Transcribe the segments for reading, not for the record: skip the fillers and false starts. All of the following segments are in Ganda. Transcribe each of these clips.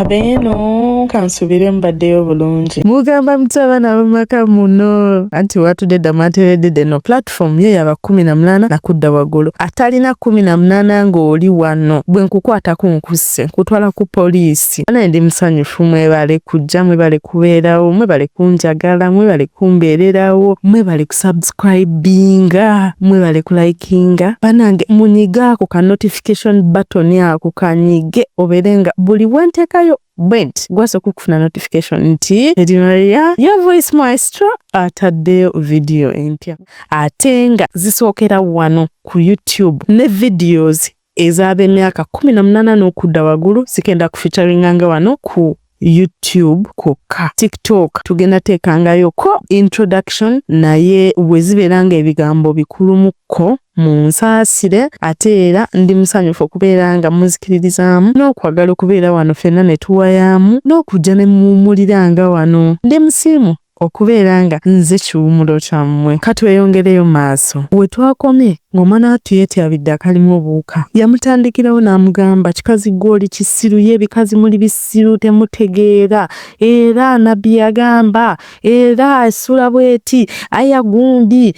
Abeeno kansubire mubaddeyo bulungi. Mugamba mutya abaana ab'amaka muno? Anti watudde dda mwateredde dda eno platform ye yaba 18 nakudda waggulu. Atalina 18 ng'oli wano bwe nkukwatako nkusse nkutwala ku poliisi. Banaye ndi musanyufu mwebale kujja mwebale kubeerawo mwebale kunjagala mwebale kumbeererawo mwebale kusubscribinga mwebale kulikinga. Banange munyige ako ka notification button ako kanyige obeere nga buli bwenteekayo bwenti gwasooka okufuna notification nti Lady Maria your voice maestro ataddeyo vidiyo empya ate nga zisookera wano ku YouTube ne videos ez'ab'emyaka 18 n'okudda waggulu zigenda kufeaturinganga wano ku YouTube kwokka. TikTok tugenda teekangayoko introduction naye bwe zibeera nga ebigambo bikulumukko munsaasire ate era ndi musanyufu okubeera nga muzikiririzaamu n'okwagala okubeera wano ffenna ne tuwayaamu n'okujja ne muwummulira nga wano. Ndi musiimu okubeera nga nze kiwummulo kyammwe. Katweyongereyo maaso. We twakomye ng'omwana wattu yeetyabidde akalimu obuwuka. Yamutandikirawo n'amugamba kikazi ggwe oli kisiru ye ebikazi muli bisiru temutegeera era nabbi yagamba era essuula bw'eti aya gundi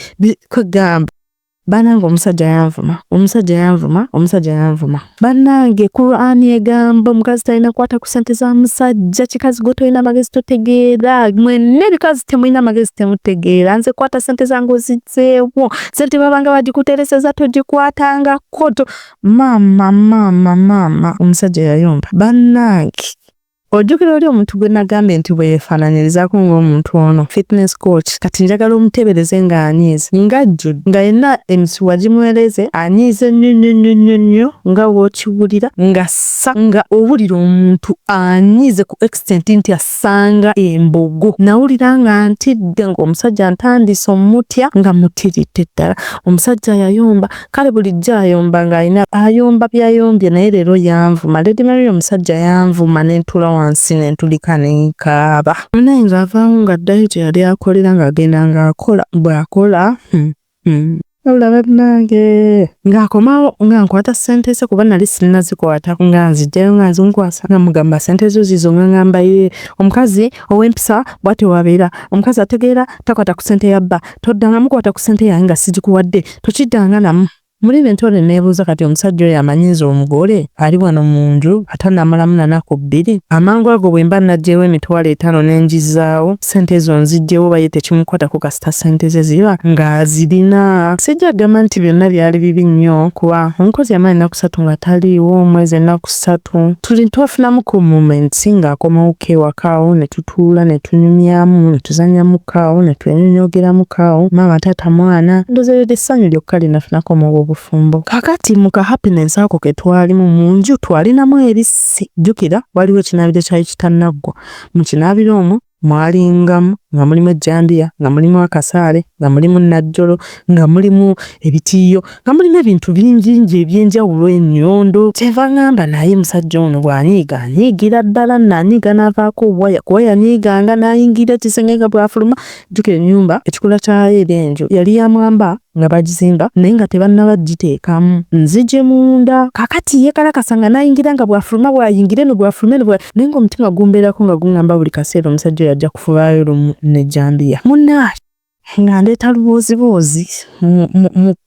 kwegamba Bannange omusajja yanvuma, omusajja yanvuma, omusajja yanvuma. Bannange Qur'an egamba omukazi talina kukwata ku ssente za musajja, kikazi gwe tolina magezi totegeera, mwenna ebikazi temulina magezi temutegeera, nze kwata ssente zange ozizzeewo, ssente babanga bagikutereseza togikwatangako, maama maama maama omusajja yayomba. Bannange Ojjukira oli omuntu gwe nagambye nti bwe yeefaananyirizaako ng'omuntu ono fitness coach kati njagala omuteebereze ng'anyiize ng'ajjudde nga yenna emisuwa gimwereze anyiize nnyo nnyo nnyo nnyo nnyo nga w'okiwulira ng'assa nga owulira omuntu anyiize ku extent nti assanga embogo. Nawulira nga ntidde ng'omusajja ntandise omutya nga mutiridde ddala. Omusajja yayomba Kale bulijjo ayomba ng'alina ayomba byayombye naye leero yanvuma. Lady Maria omusajja yanvuma ne ntuula wansi ne ntulika ne nkaaba. Munnange ng'avaawo ng'addayo gye yali akolera ng'agenda ng'akola bw'akola hmm, hmm. Wabula bannange ng'akomawo nga nkwata ssente ze kuba nali sinnazikwata nga nziggyayo nga nzinkwasa nga mugamba ssente zo ziizo nga ngamba ye omukazi ow'empisa bw'atyo bw'abeera omukazi ategeera takwata ku ssente ya bba toddangamu kukwata ku ssente yange nga sigikuwadde tokiddanga namu. Muli ne ntuula ne neebuuza kati omusajja oyo amanyi nze omugole ali wano mu nju atannamalamu na naku bbiri? Amangu ago bwe mba naggyeewo 50,000 ne ngizzaawo, ssente ezo nziggyewo oba ye tekimukwatako kasita ssente ze ziba ng'azirina? Sijja kugamba nti byonna byali bibi nnyo kuba omukozi yamala ennaku ssatu nga taliiwo, omwezi ennaku ssatu. Tuli twafunamu ku moments ng'akomawoko ewaka awo ne tutuula ne tunyumyamu ne tuzannyamuko awo ne twenyonyogeramuko awo maama taata mwana ndowooza eryo essanyu lyokka lye nafunako mu obufumbo. Kaakati mu ka happiness ako ke twalimu mu nju twalinamu ebissi jjukira waliwo ekinaabiro ekyali kitannaggwa mu kinaabiro omwo mwalingamu nga mulimu ejjambiya nga mulimu akasaale nga mulimu nnajjolo nga mulimu ebitiiyo nga mulimu ebintu bingingi eby'enjawulo ennyondo kyenva ngamba naye musajja ono bw'anyiiga anyiigira ddala nno anyiiga n'avaako obuwaya kuba yanyiiganga n'ayingira ekisenge nga bw'afuluma jjukira ennyumba ekikula kyayo era enju yali ya mwamba nga bagizimba naye nga tebannaba giteekamu nzigi munda kakati yeekalakasa nga n'ayingira nga bw'afuluma bw'ayingira eno bw'afuluma eno naye ng'omutima gumbeerako nga gungamba buli kaseera omusajja oyo ajja kufubaayo lumu n'ejjambiya munnaaye nga ndeeta lubooziboozi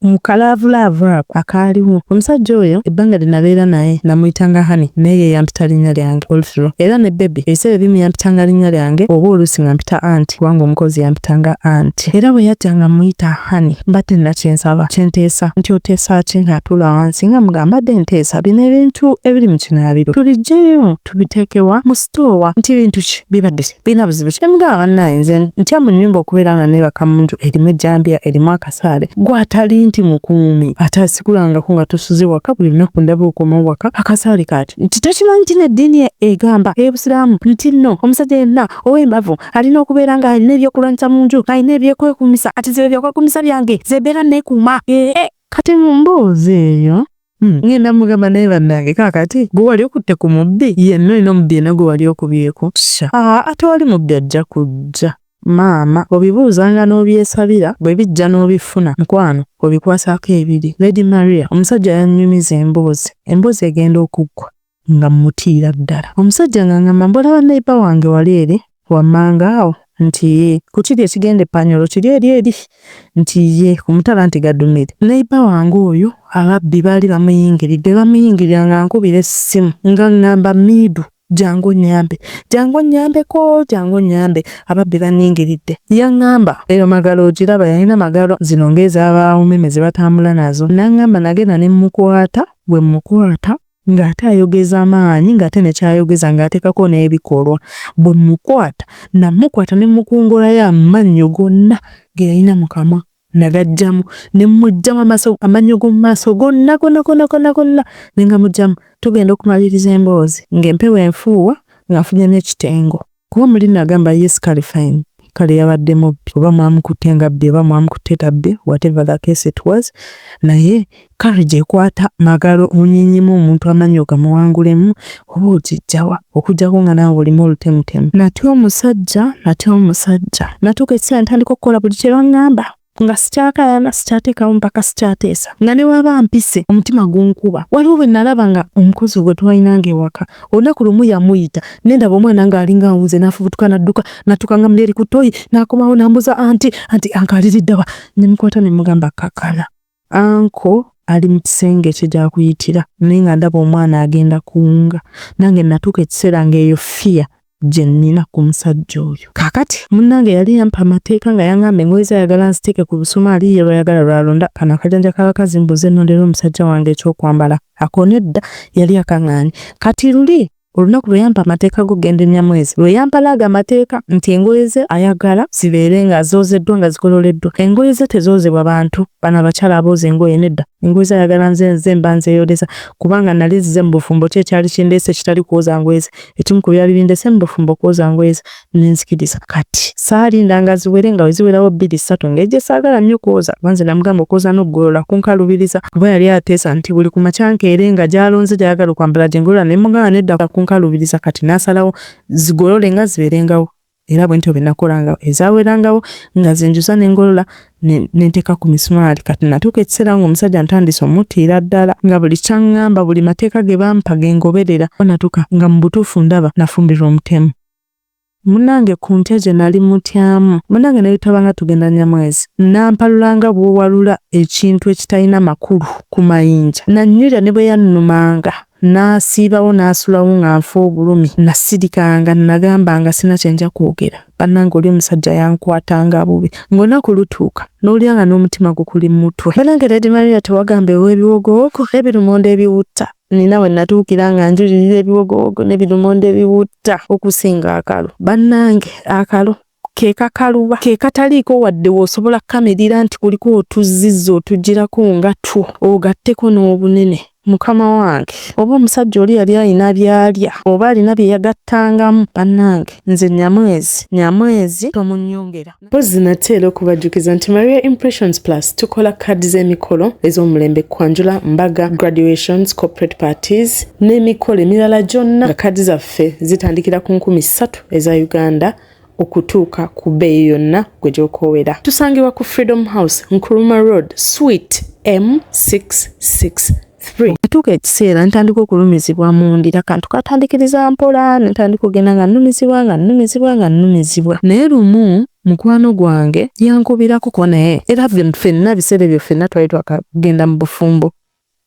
mu kalaavulaavu ako akaaliwo. Omusajja oyo ebbanga lye nabeera naye namuyitanga honey naye ye yampita linnya lyange all through era ne baby ebiseera ebimu yampitanga linnya lyange oba oluusi nga mpita aunt kubanga omukozi yampitanga aunt. Era bwe yajja nga mmuyita honey mbadde nnina kye nsaba kye nteesa nti oteesa ki ng'atuula wansi nga mmugamba mbadde nteesa bino ebintu ebiri mu kinaabiro tubiggyeyo tubiteeke wa mu sitoowa nti bintu ki bibadde birina buzibu ki? Ne mugamba bannaaye nze ntya mu nnyumba okubeera nga neebaka mu nju erimu ejjambiya erimu akasaale gwe atali nti mukuumi ate asikulangako nga tosuze waka buli lunaku ndaba okomawo waka akasaale kati nti tokimanyi nti n'eddiini egamba ey'obusiraamu nti nno omusajja yenna ow'embavu alina okubeera ng'alina ebyokulwanyisa mu nju alina ebyekwekuumisa kati nze ebyokwekuumisa byange ze mbeera neekuuma ee kati mu mboozi eyo Ngenda mugamba naye bannange kaakati gwe wali okutte ku mubbi yenna olina omubbi yenna gwe wali okubyeko sha aa tewali mubbi ajja kujja maama obibuuzanga n'obyesabira bwe bijja n'obifuna mukwano obikwasaako ebiri Lady Maria omusajja yannyumiza emboozi emboozi egenda okuggwa. Nga mmutiira ddala. Omusajja ng'angamba mbu olaba neighbour wange wali eri wammanga awo nti yee, ku kiri ekigenda e Panyolo kiri eri eri nti ye ku mutala nti Gadumire. Neighbour wange oyo ababbi baali bamuyingiridde, bamuyingirira ng'ankubira essimu ng'aŋŋamba Miidu jangu onnyambe, jangu onnyambeko, jangu onnyambe ababbi bannyingiridde. Yaŋŋamba eyo magalo ogiraba yalina magalo zino ng'eza umeme ze batambula nazo. N'aŋŋamba nagenda ne mmukwata, bwe mmukwata ng'ate ayogeza maanyi ng'ate ne ky'ayogeza ng'ateekako n'ebikolwa. Bwe mmukwata, namukwata ne mmukungulayo amannyo gonna ge yalina mu kamwa nagaggyamu ne mmuggyamu amaaso amannyo g'omu maaso gonna gonna gonna gonna gonna ne ngamuggyamu. Tugenda okumaliriza emboozi ng'empewo enfuuwa nga nfunye n'ekitengo. Kuba muli nagamba yes kale fine, kale yabadde mubbi oba mwamukutte ng'abbye oba mwamukutte tabbye whatever the case it was, naye courage ekwata magalo onyenyeemu omuntu amannyo ogamuwangulemu oba ogiggya wa okuggyako nga naawe olimu olutemutemu. Natya omusajja, natya omusajja. Natuuka ekiseera ntandika okukola buli kye baŋŋamba nga sikyakaayana, sikyateekawo mpaka, sikyateesa nga ne bw'aba ampise omutima gunkuba. Waliwo bwe nalaba nga omukozi gwe twalinanga ewaka olunaku lumu yamuyita ne ndaba omwana ng'alinga awunze n'afubutuka n'adduka n'atuuka nga muli eri ku ttooyi n'akomawo n'ambuuza anti anti uncle aliridda wa? Ne mukwata ne mugamba kkakkana uncle ali mu kisenge kye gy'akuyitira naye nga ndaba omwana agenda kuwunga. Nange natuuka ekiseera ng'eyo fear gye nnina ku musajja oyo. Kaakati munnange yali yampa amateeka nga yaŋŋamba engoye ze ayagala nziteeke ku busumaali ye lw'ayagala lw'alonda kano akajanja k'abakazi mbuze nnondere omusajja wange ekyokwambala. Ako nedda yali akaŋŋaanye. Kati luli olunaku lwe yampa amateeka g'okugenda e Nyamwezi lwe yampa n'ago amateeka nti engoye ze ayagala zibeere nga zoozeddwa nga zigololeddwa. Engoye ze tezoozebwa bantu bano abakyala abooza engoye nedda. Engoye ze ayagala nze nze mba nzeeyoleza kubanga nali nzize mu bufumbo ki ekyali kindeese ekitali kwoza ngoye ze. Ekimu ku byali bindeese mu bufumbo kwoza ngoye ze ne nzikiriza. Kati saalinda nga ziwere nga bwe ziwerawo bbiri ssatu engeri gye saagala nnyo kwoza kuba nze namugamba okwoza n'okugolola kunkalubiriza kuba yali ateesa nti buli ku makya nkeere nga gy'alonze gy'ayagala okwambala gye ngolola ne mmugamba nedda kunkalubiriza kati n'asalawo zigolole nga zibeerengawo era bwe ntyo bwe nakolanga ezaawerangawo nga zenjuza ne ngolola ne nteeka ku misumaali. Kati natuuka ekiseera ng'omusajja ntandise omutiira ddala nga buli ky'aŋŋamba buli mateeka ge bampa ge ngoberera. Natuuka nga mu butuufu ndaba nafumbirwa omutemu. Munnange ku ntya gye nali mutyamu, munnange ne bwe twabanga tugenda Nyamwezi, n'ampalula nga bw'owalula ekintu ekitalina makulu ku mayinja. Nanyulira ne bwe yannumanga n'asiibawo n'asulawo nga nfa obulumi, nasirikanga nagambanga sirina kye nja kwogera. Bannange oli omusajja yankwatanga bubi. Ng'olunaku lutuuka n'owulira nga n'omutima gukuli mu mutwe. Bannange Lady Maria tewagamba ew'ebiwogoowogo n'ebirumonde ebiwutta. Nina we natuukira nga njulirira ebiwogoowogo n'ebirumonde ebiwutta okusinga akalo. Bannange akalo ke kakaluba ke kataliiko wadde w'osobola kukamirira nti kuliko otuzzizzi otugirako nga two ogatteko n'obunene. Mukama wange oba omusajja oli yali alina by'alya oba alina bye yagattangamu bannange nze Nyamwezi Nyamwezi tomunnyongera. Mpozzi nate era okubajjukiza nti Maria Impressions Plus tukola kaadi z'emikolo ez'omulembe kwanjula, mbaga, graduations, corporate parties n'emikolo emirala gyonna nga kaadi zaffe zitandikira ku 3000 eza Uganda okutuuka ku bbeeyi yonna gwe gy'okoowera. Tusangibwa ku Freedom House, Nkrumah Road, Suite M663. Natuuka ekiseera ntandika okulumizibwa mu ndira kantu katandikiriza mpola ne ntandika okugenda nga nnumizibwa nga nnumizibwa nga nnumizibwa naye lumu mukwano gwange yankubirako kuba naye era ffenna biseera ebyo ffenna twali twakagenda mu bufumbo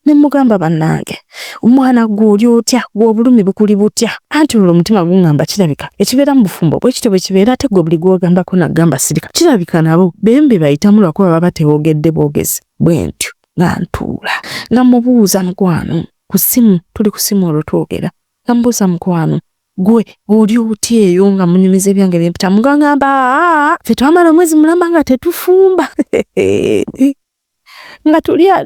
ne mmugamba bannange omwana gwe oli otya gwe obulumi bukuli butya anti olwo omutima guŋŋamba kirabika ekibeera mu bufumbo bwe kityo bwe kibeera ate gwe buli gw'ogambako nagamba sirika kirabika nabo beemu bye bayitamu lwakuba baba teboogedde bwogezi bwe ntyo nga ntuula nga mubuuza mukwano ku ssimu tuli ku ssimu olwo twogera nga mubuuza mukwano gwe oli otya eyo nga munyumiza ebyange bye mpitamu nga ngamba aa ffe twamala omwezi mulamba nga tetufumba nga tulya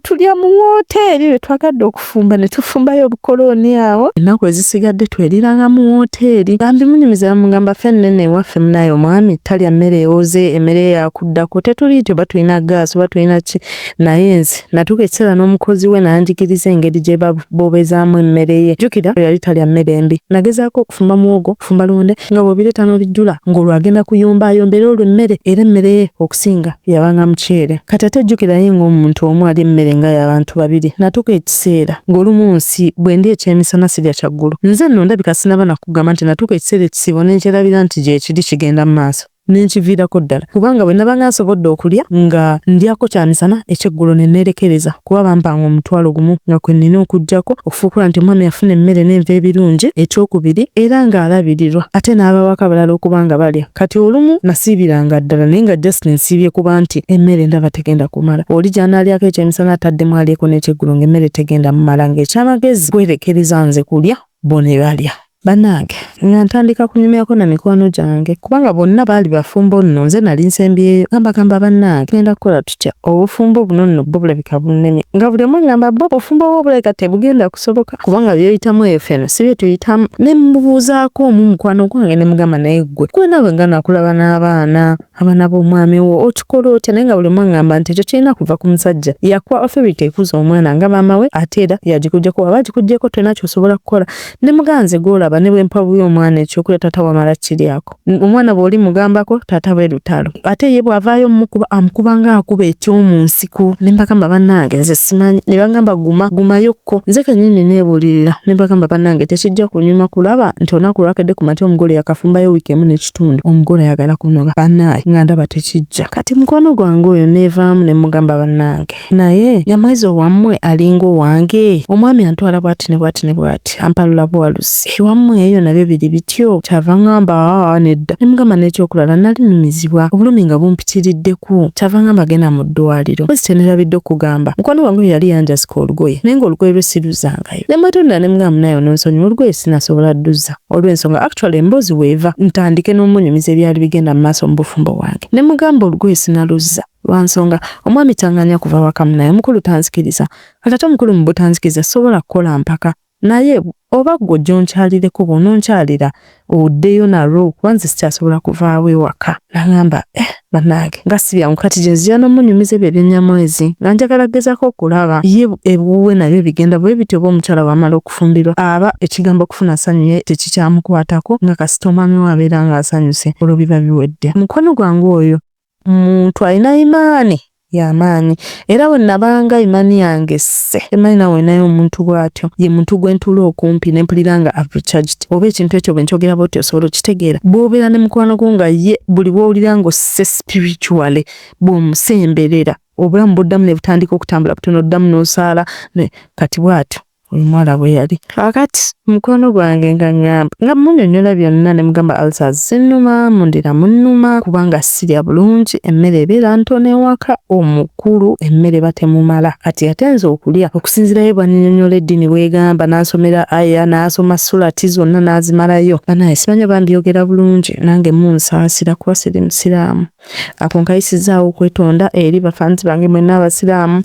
tulya mu wooteeri lwe twagadde okufumba ne tufumbayo obukolooni awo ennaku ezisigadde tweriranga mu wooteeri nga mbimunyumiza mugamba ffe nnene ewaffe munaye omwami talya mmere ewoze emmere yakuddako tetuliiti oba tulina gaasi oba tulina ki naye nze natuuka ekiseera n'omukozi we n'anjigiriza engeri gye babobezaamu emmere ye jjukira yali talya mmere mbi nagezaako okufumba muwogo okufumba lumonde nga bw'obireeta n'obijjula ng'olwo agenda kuyomba ayombere olwo emmere era emmere ye okusinga yabanga muceere. Kati ate jjukira naye ng'omuntu omu alya emmere nga y'abantu babiri. Natuuka ekiseera ng'olumu nsi bwe ndya ekyemisana sirya kyaggulo. Nze nno ndabika sinnaba na kukugamba nti natuuka ekiseera ekisiibo ne nkyerabira nti gyekiri kigenda mu maaso. Ne nkiviirako ddala kubanga bwe nabanga nsobodde okulya nga ndyako kyamisana, ekyeggulo ne neerekereza kuba bampanga 10,000 nga kwe nnina okuggyako okufuukula nti omwami afuna emmere n'enva ebirungi ekyokubiri era ng'alabirirwa ate n'abawaka abalala okuba nga balya. Kati olumu nasiibiranga ddala naye nga just nsiibye kuba nti emmere ndaba tegenda kumala. Oli gy'anaalyako ekyemisana ataddemu alyeko n'ekyeggulo ng'emmere tegenda mumala ng'ekyamagezi kwerekereza nze kulya bo ne balya. Bannange nga ntandika kunyumyako na mikwano gyange kubanga bonna baali bafumbo nno nze nali nsembyeyo nga mbagamba bannange tugenda kukola tutya obufumbo buno nno bwo bulabika bunnemye nga buli omu aŋŋamba bwo obufumbo bwo bulabika tebugenda kusoboka kubanga by'oyitamu eyo ffeno si bye tuyitamu. Ne mmubuuzaako omu mukwano gwange ne mugamba naye ggwe ggwe naawe nga nakulaba n'abaana abaana b'omwami wo okikola otya naye nga buli omu aŋŋamba nti ekyo kirina kuva ku musajja yakuwa authority ekuza omwana nga maama we ate era yagikuggyako waba agikuggyeko tolina ky'osobola kukola. Ne muganzi gw'olaba ne bwe mpa bubi omwana ekyokulya taata wamala kiryako. Omwana bw'oli mugambako taata we lutalo. Ate ye bw'avaayo omukuba amukuba ng'akuba eky'omu nsiko. Ne mbagamba bannange nze simanyi. Ne bangamba guma gumayokko. Nze kennyini neebuulirira ne mbagamba bannange tekijja kunyuma kulaba nti olunaku lwakedde ku makya omugole yakafumbayo wiiki emu n'ekitundu omugole ayagala kunoga. Bannaaye nga ndaba tekijja. Kati mukwano gwange oyo neevaamu ne mmugamba bannange. Naye Nyamwezi owammwe alinga owange? Omwami antwala bwati ne bwati ne bwati, ampalula buwaluzi. Ewammwe eyo nabyo biri bityo? Kyava aŋŋamba aa nedda. Ne mugamba n'ekyokulala nali nnumizibwa, obulumi nga bumpitiriddeko. Kyava aŋŋamba genda mu ddwaliro. Mpozzi kye neerabidde okukugamba, mukwano gwange oyo yali yanjazika olugoye naye ng'olugoye lwe siruzzangayo. Ne mwetondera ne mugamba munaaye ononsonyiwa olugoye sinasobola dduzza olw'ensonga actually emboozi weeva ntandike n'omunyumiza ebyali bigenda mu maaso mu bufumbo bwange. Ne mugamba olugoye sinaluzza. Lwa nsonga omwami tanganya kuva waka munaye omukulu tanzikiriza. Kati ate omukulu mu butanzikiriza sisobola kukola mpaka naye oba ggwe ojja onkyalireko bw'ononkyalira oddeyo nalwo kuba nze sikyasobola kuvaawo ewaka. Nangamba eh bannange nga si byangu kati gye nzija n'omunyumiza ebyo ebyennyamwezi nga njagala kugezaako okulaba ye ewuwe nabyo bigenda bwe bityo oba omukyala bw'amala okufumbirwa aba ekigambo okufuna ssanyu ye tekikyamukwatako nga kasita omwami we abeera ng'asanyuse olwo biba biwedde. Mukwano gwange oyo muntu alina imaani y'amaanyi era bwe nabanga imaani yange esse temanyi naawe olinayo omuntu bw'atyo ye muntu gwe ntuula okumpi ne mpulira nga I've recharged oba ekintu ekyo bwe nkyogera bw'otyo osobola okitegeera bw'obeera ne mukwano gwo nga ye buli bw'owulira ng'osse spiritually bw'omusemberera obulamu buddamu ne butandika okutambula butono oddamu n'osaala kati bw'atyo oyo omuwala bwe yali. Kaakati mukwano gwange nga ŋŋamba nga mmunyonnyola byonna ne mugamba ulcers zinnuma, mundira munnuma kubanga sirya bulungi, emmere ebeera ntono ewaka, omukulu emmere eba temumala. Kati ate nze okulya okusinziira ye bw'annyonnyola eddiini bw'egamba n'ansomera aya n'asoma sulati zonna n'azimalayo. Bannange simanyi oba mbyogera bulungi nange munsaasira kuba siri Musiraamu. Ako nkayisizzaawo okwetonda eri bafanzi bange mwenna Abasiraamu.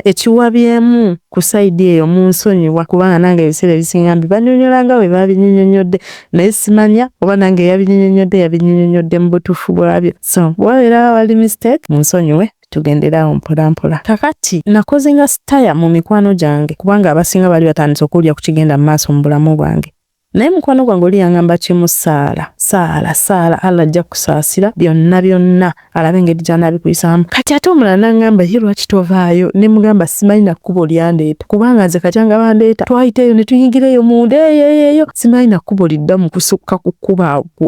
Ekiwabyemu ku sayidi eyo munsonyiwa kubanga nange ebiseera ebisinga mbibanyonyola nga bwe babinyinyonnyodde naye simanya oba nange eyabinyinyonnyodde yabinyinyonnyodde mu butuufu bwabyo. So bwe wabeerawo awali mistake munsonyiwe tugendere awo mpola mpola. Kakati nakoze nga sitaya mu mikwano gyange kubanga abasinga baali batandise okuwulira ku kigenda mu maaso mu bulamu bwange. Naye mukwano gwange oli yangamba kimu saala saala saala Allah ajja kusaasira byonna byonna alabe engeri gy'anaabikuyisaamu. Kati ate omulala n'angamba ye lwaki tovaayo ne mugamba simanyi na kkubo lyandeeta kubanga nze kakyanga bandeeta twayita eyo ne tuyingira eyo munda eyo eyo eyo simanyi na kkubo lidda mu kusukka ku kkubo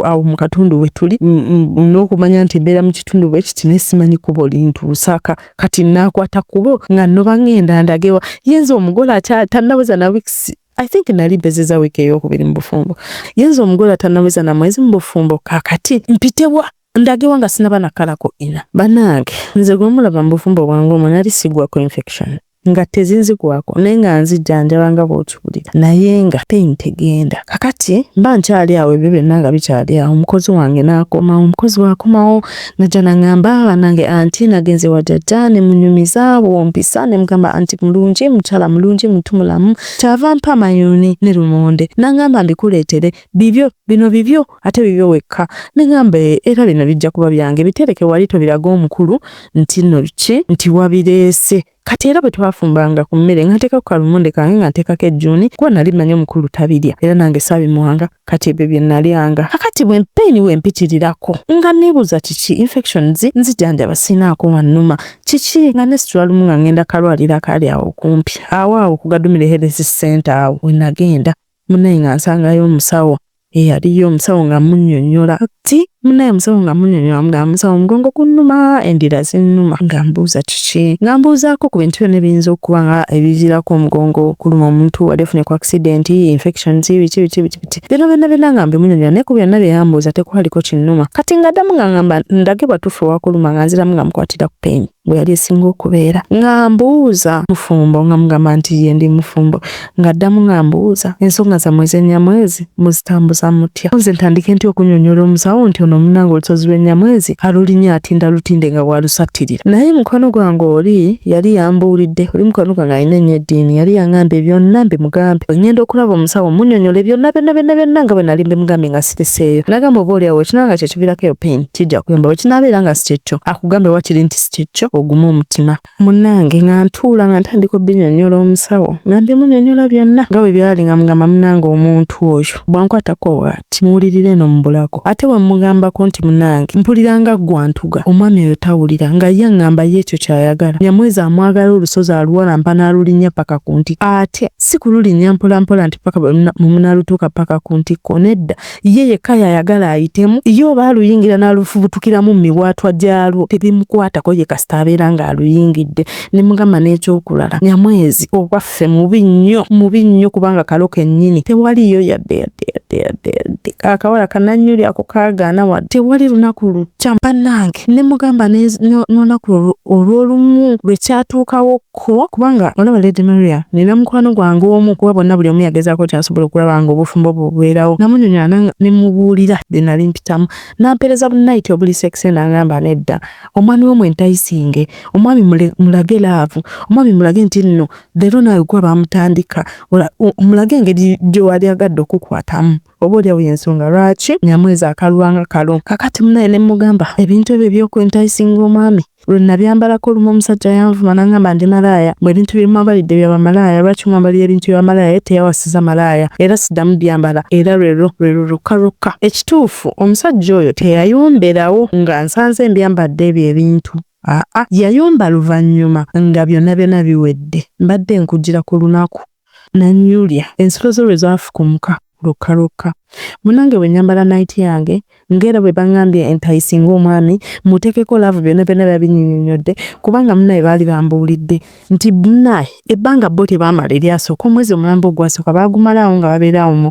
awo mu katundu we tuli n'okumanya nti mbeera mu kitundu bwe kiti naye simanyi kkubo lintuusaaka kati naakwata kkubo nga nnoba ngenda ndagewa ye nze omugole tannaweza na weeks I think nali mpezezza wiiki ey'okubiri mu bufumbo. Ye nze omugole atannaweza na mwezi mu bufumbo kaakati mpitewa ndagewa nga sinaba nakkalako ina. Bannange nze gwe mulaba mu bufumbo bwange omwo nali sigwako infection nga tezinzigwako naye nga nzijjanjaba nga bw'okiwulira naye nga pain tegenda. Kakati mba nkyali awo ebyo byonna nga bikyali awo omukozi wange n'akomawo omukozi bw'akomawo najja n'aŋŋamba bannange anti nagenze wa jjajja ne munyumiza bw'ompisa ne mugamba anti mulungi mukyala mulungi muntu mulamu kyava mpa amayuuni ne lumonde n'aŋŋamba mbikuleetere bibyo bino bibyo ate bibyo wekka ne ŋŋamba era bino bijja kuba byange bitereke wali tobiraga omukulu nti nno ki nti wabireese. Kati era bwe twafumbanga ku mmere nga nteekako kalumonde kange nga nteekako ejjuuni kuba nali mmanyi omukulu tabirya era nange saabimuwanga kati ebyo bye nalyanga. Kakati bwe pain wempitirirako nga neebuuza kiki infections nzijanjaba sirinaako wannuma kiki nga nesitula lumu nga ngenda kalwaliro akaali awo okumpi awo awo ku Gadumire Health Center awo we nagenda munnaye nga nsangayo omusawo eyaliyo omusawo nga munnyonnyola ti munnaye omusawo nga munnyonnyola mugamba musawo omugongo gunnuma endira zinnuma nga mbuuza kiki nga mbuuzaako ku bintu byonna ebiyinza okuba nga ebiviirako omugongo okuluma omuntu wali ofunye ku accident infections biki biki biki biki byonna byonna byonna nga mbimunyonnyola naye ku byonna bye yambuuza tekwaliko kinnuma kati ng'addamu nga ngamba ndage bwatuufu owakuluma nga nziramu nga mukwatira ku pain bwe yali esinga okubeera nga mbuuza mufumbo nga mugamba nti ye ndi mufumbo ng'addamu nga mbuuza ensonga zammwe ez'ennyamwezi muzitambuza mutya nze ntandike nti okunyonyola omusawo nti ono munnange olusozi lw'ennyamwezi alulinnya atinda lutinde nga bw'alusattirira naye mukwano gwange oli yali yambuulidde oli mukwano gwange alina ennyo eddiini yali yangambye byonna mbimugambe ngenda okulaba omusawo munyonyole byonna byonna byonna byonna nga bwe nali mbimugambye nga siriseeyo nagamba oba oli awo ekinaba nga kyekiviirako eyo pain kijja kuyamba bwe kinaabeera nga sikyekyo akugambe wakiri nti sikyekyo ogume omutima munnange nga ntuula nga ntandika obinyonyola omusawo nga mbimunyonyola byonna nga bwe byali nga mugamba munnange omuntu oyo bwankwatako bwati muwulirira eno mu bulago ate bwe mugambako nti munnange mpulira nga gwantuga omwami oyo tawulira nga ye aŋŋamba ye ekyo ky'ayagala Nyamwezi amwagala olusozi aluwalampa n'alulinnya paka ku ntikko ate si kululinnya mpolampola nti paka bwe munaalutuuka paka ku ntikko nedda ye yekka y'ayagala ayitemu ye oba aluyingira n'alufubutukiramu mu miwaatwa gyalwo tebimukwatako ye kasita abeera ng'aluyingidde ne mugamba n'ekyokulala Nyamwezi owaffe mubi nnyo mubi nnyo kubanga kalo kennyini tewaliyo yadde yadde yadde yadde yadde akawala kanannyuli ako kaagaana wadde tewali lunaku lukya bannange ne mugamba n'olunaku olw'olumu lwe kyatuukawo ko kubanga olaba Lady Maria nina mukwano gwange omu kuba bonna buli omu yagezaako kyasobola okulaba nga obufumbo bwe bubeerawo namunyonyola ne mubuulira bye nali mpitamu nampeereza bu night obuli sexy nangamba nedda omwami wo mwentayisinge omwami mulage love omwami mulage nti nno leero naawe gwa bamutandika omulage engeri gyewali agadde okukwatamu oba oli awo y'ensonga lwaki Nyamwezi akalwanga kalo kakati munaye ne mugamba ebintu ebyo ebyokwentayisinga omwami lwe nabyambalako olumu omusajja yanvuma nangamba ndi malaaya bwe ebintu bye mwambalidde bya bamalaaya lwaki mwambalira ebintu bya bamalaaya ye teyawasiza malaaya era siddamu byambala era lwelwo lwelwo lwokka lwokka ekituufu omusajja oyo teyayomberawo nga nsanze mbyambadde ebyo ebintu aa yayomba luvannyuma nga byonna byonna biwedde mbadde nkugira ku lunaku nanyulya ensolo zo lwe zaafukumuka lwokka lwokka munnange bwe nnyambala night yange ng'era bwe baŋŋambye entayisinga omwami muteekeko love byonna byonna babinnyonnyodde kubanga munnaye baali bambuulidde nti munnaye ebbanga bo tebaamala eryasooka omwezi omulamba ogwasooka baagumalaawo nga babeera awo mu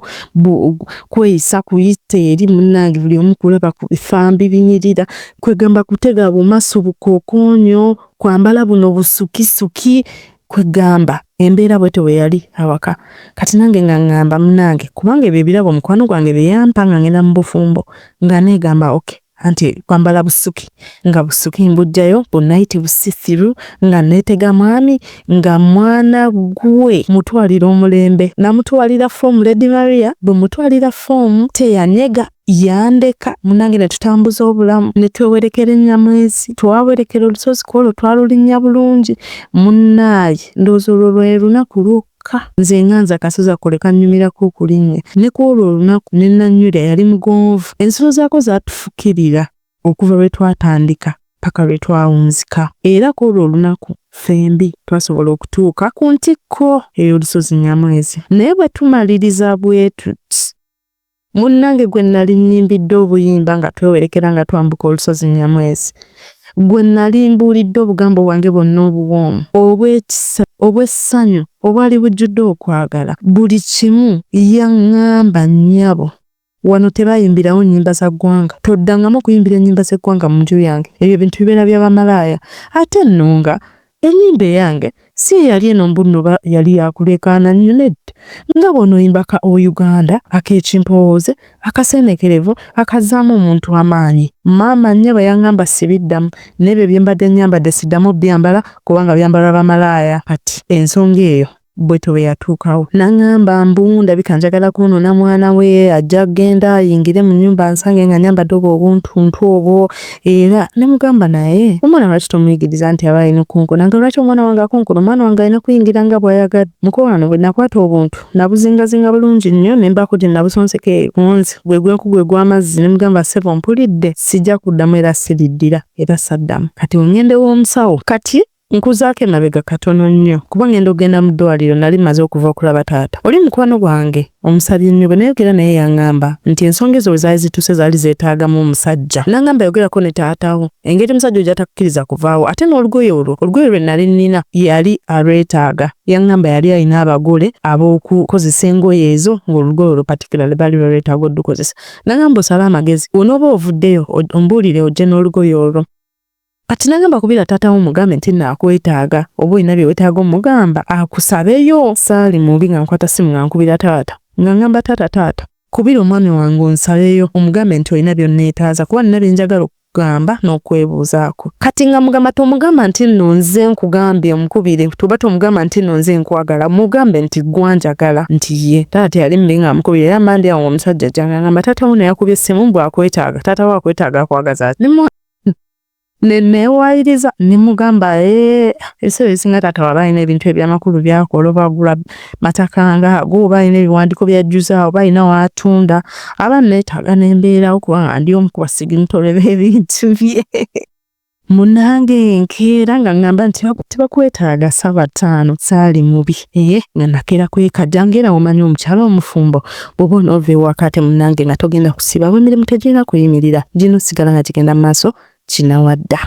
kweyisa kuyita eri munnange buli omu kulaba ku bifambi binyirira kwegamba kutega bumasu bukookoonyo kwambala buno busukisuki kwegamba embeera bwetyo bwe yali awaka kati nange nga ŋŋamba munnange kubanga ebyo ebirabo mukwano gwange bye yampa nga ngenda mu bufumbo nga neegamba okay anti kwambala busuki nga busuki mbuggyayo bu night bu see-through nga neetega mwami nga mwana gwe mutwalira omulembe namutwalira foomu Lady Maria bwe mutwalira foomu teyanyega yandeka munnange ne tutambuza obulamu ne twewerekera ennyamwezi twawerekera olusozi ku olwo twalulinnya bulungi munnaaye ndowooza olwo lwe lunaku lwokka nze nga nze akasozi ako lwe kannyumirako okulinnya ne ku olwo olunaku ne Nanyulya yali mugonvu ensolo zaako zaatufukirira okuva lwe twatandika paka lwe twawunzika era ku olwo olunaku ffembi twasobola okutuuka ku ntikko ey'olusozi Nyamwezi naye bwe tumaliriza bwe tuti munnange gwe nali nnyimbidde obuyimba nga twewerekera nga twambuka olusozi Nyamwezi gwe nali mbuulidde obugambo bwange bwonna obuwoomu obw'ekisa obw'essanyu obwali bujjudde okwagala buli kimu yaŋŋamba nnyabo wano tebayimbirawo nnyimba za ggwanga toddangamu okuyimbira ennyimba z'eggwanga mu nju yange ebyo ebintu bibeera bya bamalaaya ate nno nga ennyimba eyange si eyali eno mbu nno yali yakuleekaana nnyo nedda nga bw'onooyimba ka o Uganda ak'ekimpowooze akaseeneekerevu akazzaamu omuntu amaanyi maama nnyabo yaŋŋamba sibiddamu n'ebyo bye mbadde nnyambadde siddamu byambala kubanga byambalwa bamalaaya kati ensonga eyo Bwetyo bwe yatuukawo n'aŋŋamba mbu ndabika njagala kwonoona mwana we, ajja kugenda ayingire mu nnyumba ansange nga nnyambadde obwo obuntuntu obwo era ne mugamba naye omwana lwaki tomuyigiriza nti aba alina okukonkona nga lwaki omwana wange akonkona omwana wange alina kuyingira nga bw'ayagadde. Mukwano bwe nakwata obuntu nabuzingazinga bulungi nnyo ne mbaako gye nabusonseka eyo ku nze gwe gwenkugu egw'amazzi ne mugamba ssebo mpulidde sijja kuddamu era siriddira era saddamu. Kati bwe ŋŋenda ew'omusawo kati Nkuzaako emabega katono nnyo kuba ngenda okugenda mu ddwaliro nali mmaze okuva okulaba taata. Oli mukwano gwange omusabi ennyo bwe nayogera naye yangamba nti ensonga ezo we zaali zituuse zaali zeetaagamu omusajja. Nangamba yogerako ne taata wo engeri omusajja oyo gy'atakukkiriza kuvaawo ate n'olugoye olwo olugoye lwe nali nnina yali alwetaaga. Yangamba yali alina abagole ab'okukozesa engoye ezo ng'olugoye olwo particularly baali balwetaaga oddukozesa. Nangamba osale amagezi bw'onooba ovuddeyo ombuulire ojje n'olugoye olwo. Kati nagamba kubira taata wo mugambe nti nno akwetaaga oba olina bye weetaaga omugamba akusabeyo. Saali mubi nga nkwata ssimu nga nkubira taata nga ngamba taata taata kubira omwami wange onsabeyo omugambe nti olina by'onneetaaza kuba nina bye njagala okukugamba n'okwebuuzaako. Kati nga mugamba tomugamba nti nno nze nkugambye omukubire oba tomugamba nti nno nze nkwagala mugambe nti ggwe anjagala nti ye. Taata teyali mubi ng'amukubira era mba ndi awo ng'omusajja ajja ng'angamba taata wo nno yakubye essimu mbu akwetaaga taata wo akwetaaga akwagaza ki? Ne neewaayiriza ne mugamba ee ebiseera ebisinga taata waba alina ebintu eby'amakulu by'akola oba agula mataka ng'ago oba alina ebiwandiiko by'ajjuza oba alina w'atunda aba anneetaaga ne mbeerawo kubanga ndi omu ku basiginitole b'ebintu bye. Munnange nkeera nga ŋŋamba nti tebakwetaaga ssaawa ttaano saali mubi ee nga nakeera kwekajja ng'era omanyi omukyala omufumbo bw'oba onoova ewaka ate munnange nga togenda kusiiba emirimu tegirina kuyimirira girina osigala nga gigenda mu maaso kinawadda.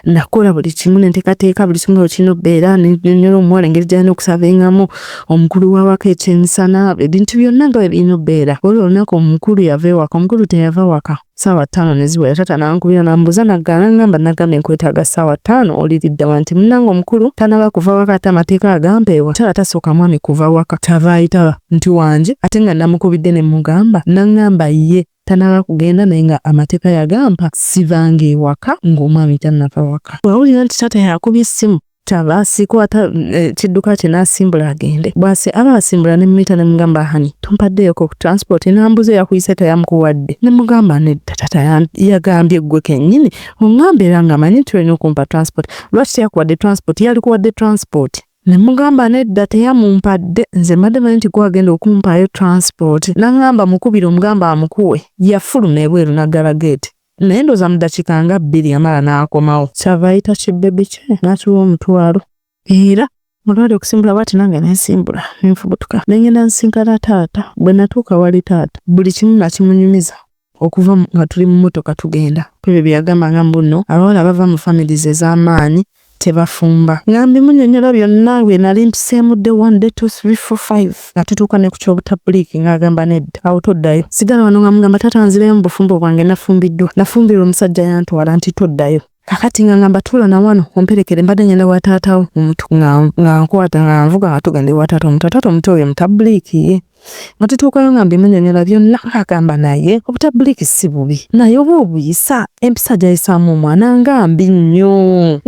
Nakola buli kimu ne nteekateeka buli kimu nga bwe kirina okubeera ne nnyonnyola omuwala engeri gy'alina okusavingamu omukulu w'awaka ekyemisana ebintu byonna nga bwe birina okubeera. Olwo olunaku omukulu yava ewaka, omukulu teyava waka ssaawa ttaano ne ziwera taata n'ankubira n'ambuuza naggaana n'angamba nagambye nkwetaaga ssaawa ttaano oli ludda wa nti munnange omukulu tannaba kuva waka ate amateeka agampeebwa omukyala tasooka mwami kuva waka ky'ava ayitaba nti wangi ate nga namukubidde ne mmugamba n'angamba ye tanaba kugenda naye nga amateeka yagampa sivanga ewaka ng'omwami tannava waka. Bw'awulira nti taata yakubye essimu kyava asikwata eh, kidduka kye n'asimbula agende. Bw'ase aba asimbula ne mmuyita ne mugamba hani tompaddeeyoko ku transport n'ambuuza eyakuyise teyamukuwadde ne mugamba nedda taata yagambye ggwe kennyini oŋŋamba era ng'amanyi nti olina okumpa transport lwaki teyakuwadde transport yalikuwadde transport. Ne mugamba nedda teyamumpadde nze mbadde manyi nti gwagenda okumpaayo transport. N'aŋŋamba mukubire omugambe amukuwe. Yafuluma ebweru n'aggala geeti naye ndowooza mu ddakiika nga bbiri yamala n'akomawo. Kyava ayita kibbebi kye n'akiwa omutwalo era olwali okusimbula bw'ati nange ne nsimbula ne nfubutuka ne ŋŋenda nsisinkana taata. Bwe natuuka awali taata buli kimu nakimunyumiza. Okuva nga tuli mu mmotoka tugenda kwebyo bye yagamba nga mbu nno abawala abava mu families ez'amaanyi tebafumba. Nga mbimunnyonnyola byonna bye nali mpiseemu day one, day two, three, four, five nga tutuuka ne ku ky'obutabbuliiki ng'agamba nedda awo toddayo. Sigala wano nga mugamba taata nzireyo mu bufumbo bwange nafumbiddwa, nafumbirwa omusajja yantwala nti toddayo. Kakati nga ngamba tuula na wano omperekere mbadde ngenda wa taata wo omuto nga nga nkwata nga nvuga nga tugenda ewa taata omuto taata omuto oyo mutabbuliiki ye nga tutuukayo nga mbimunyonyola byonna agamba naye obutabbuliiki si bubi naye oba obuyisa empisa gy'ayisaamu omwana nga mbi nnyo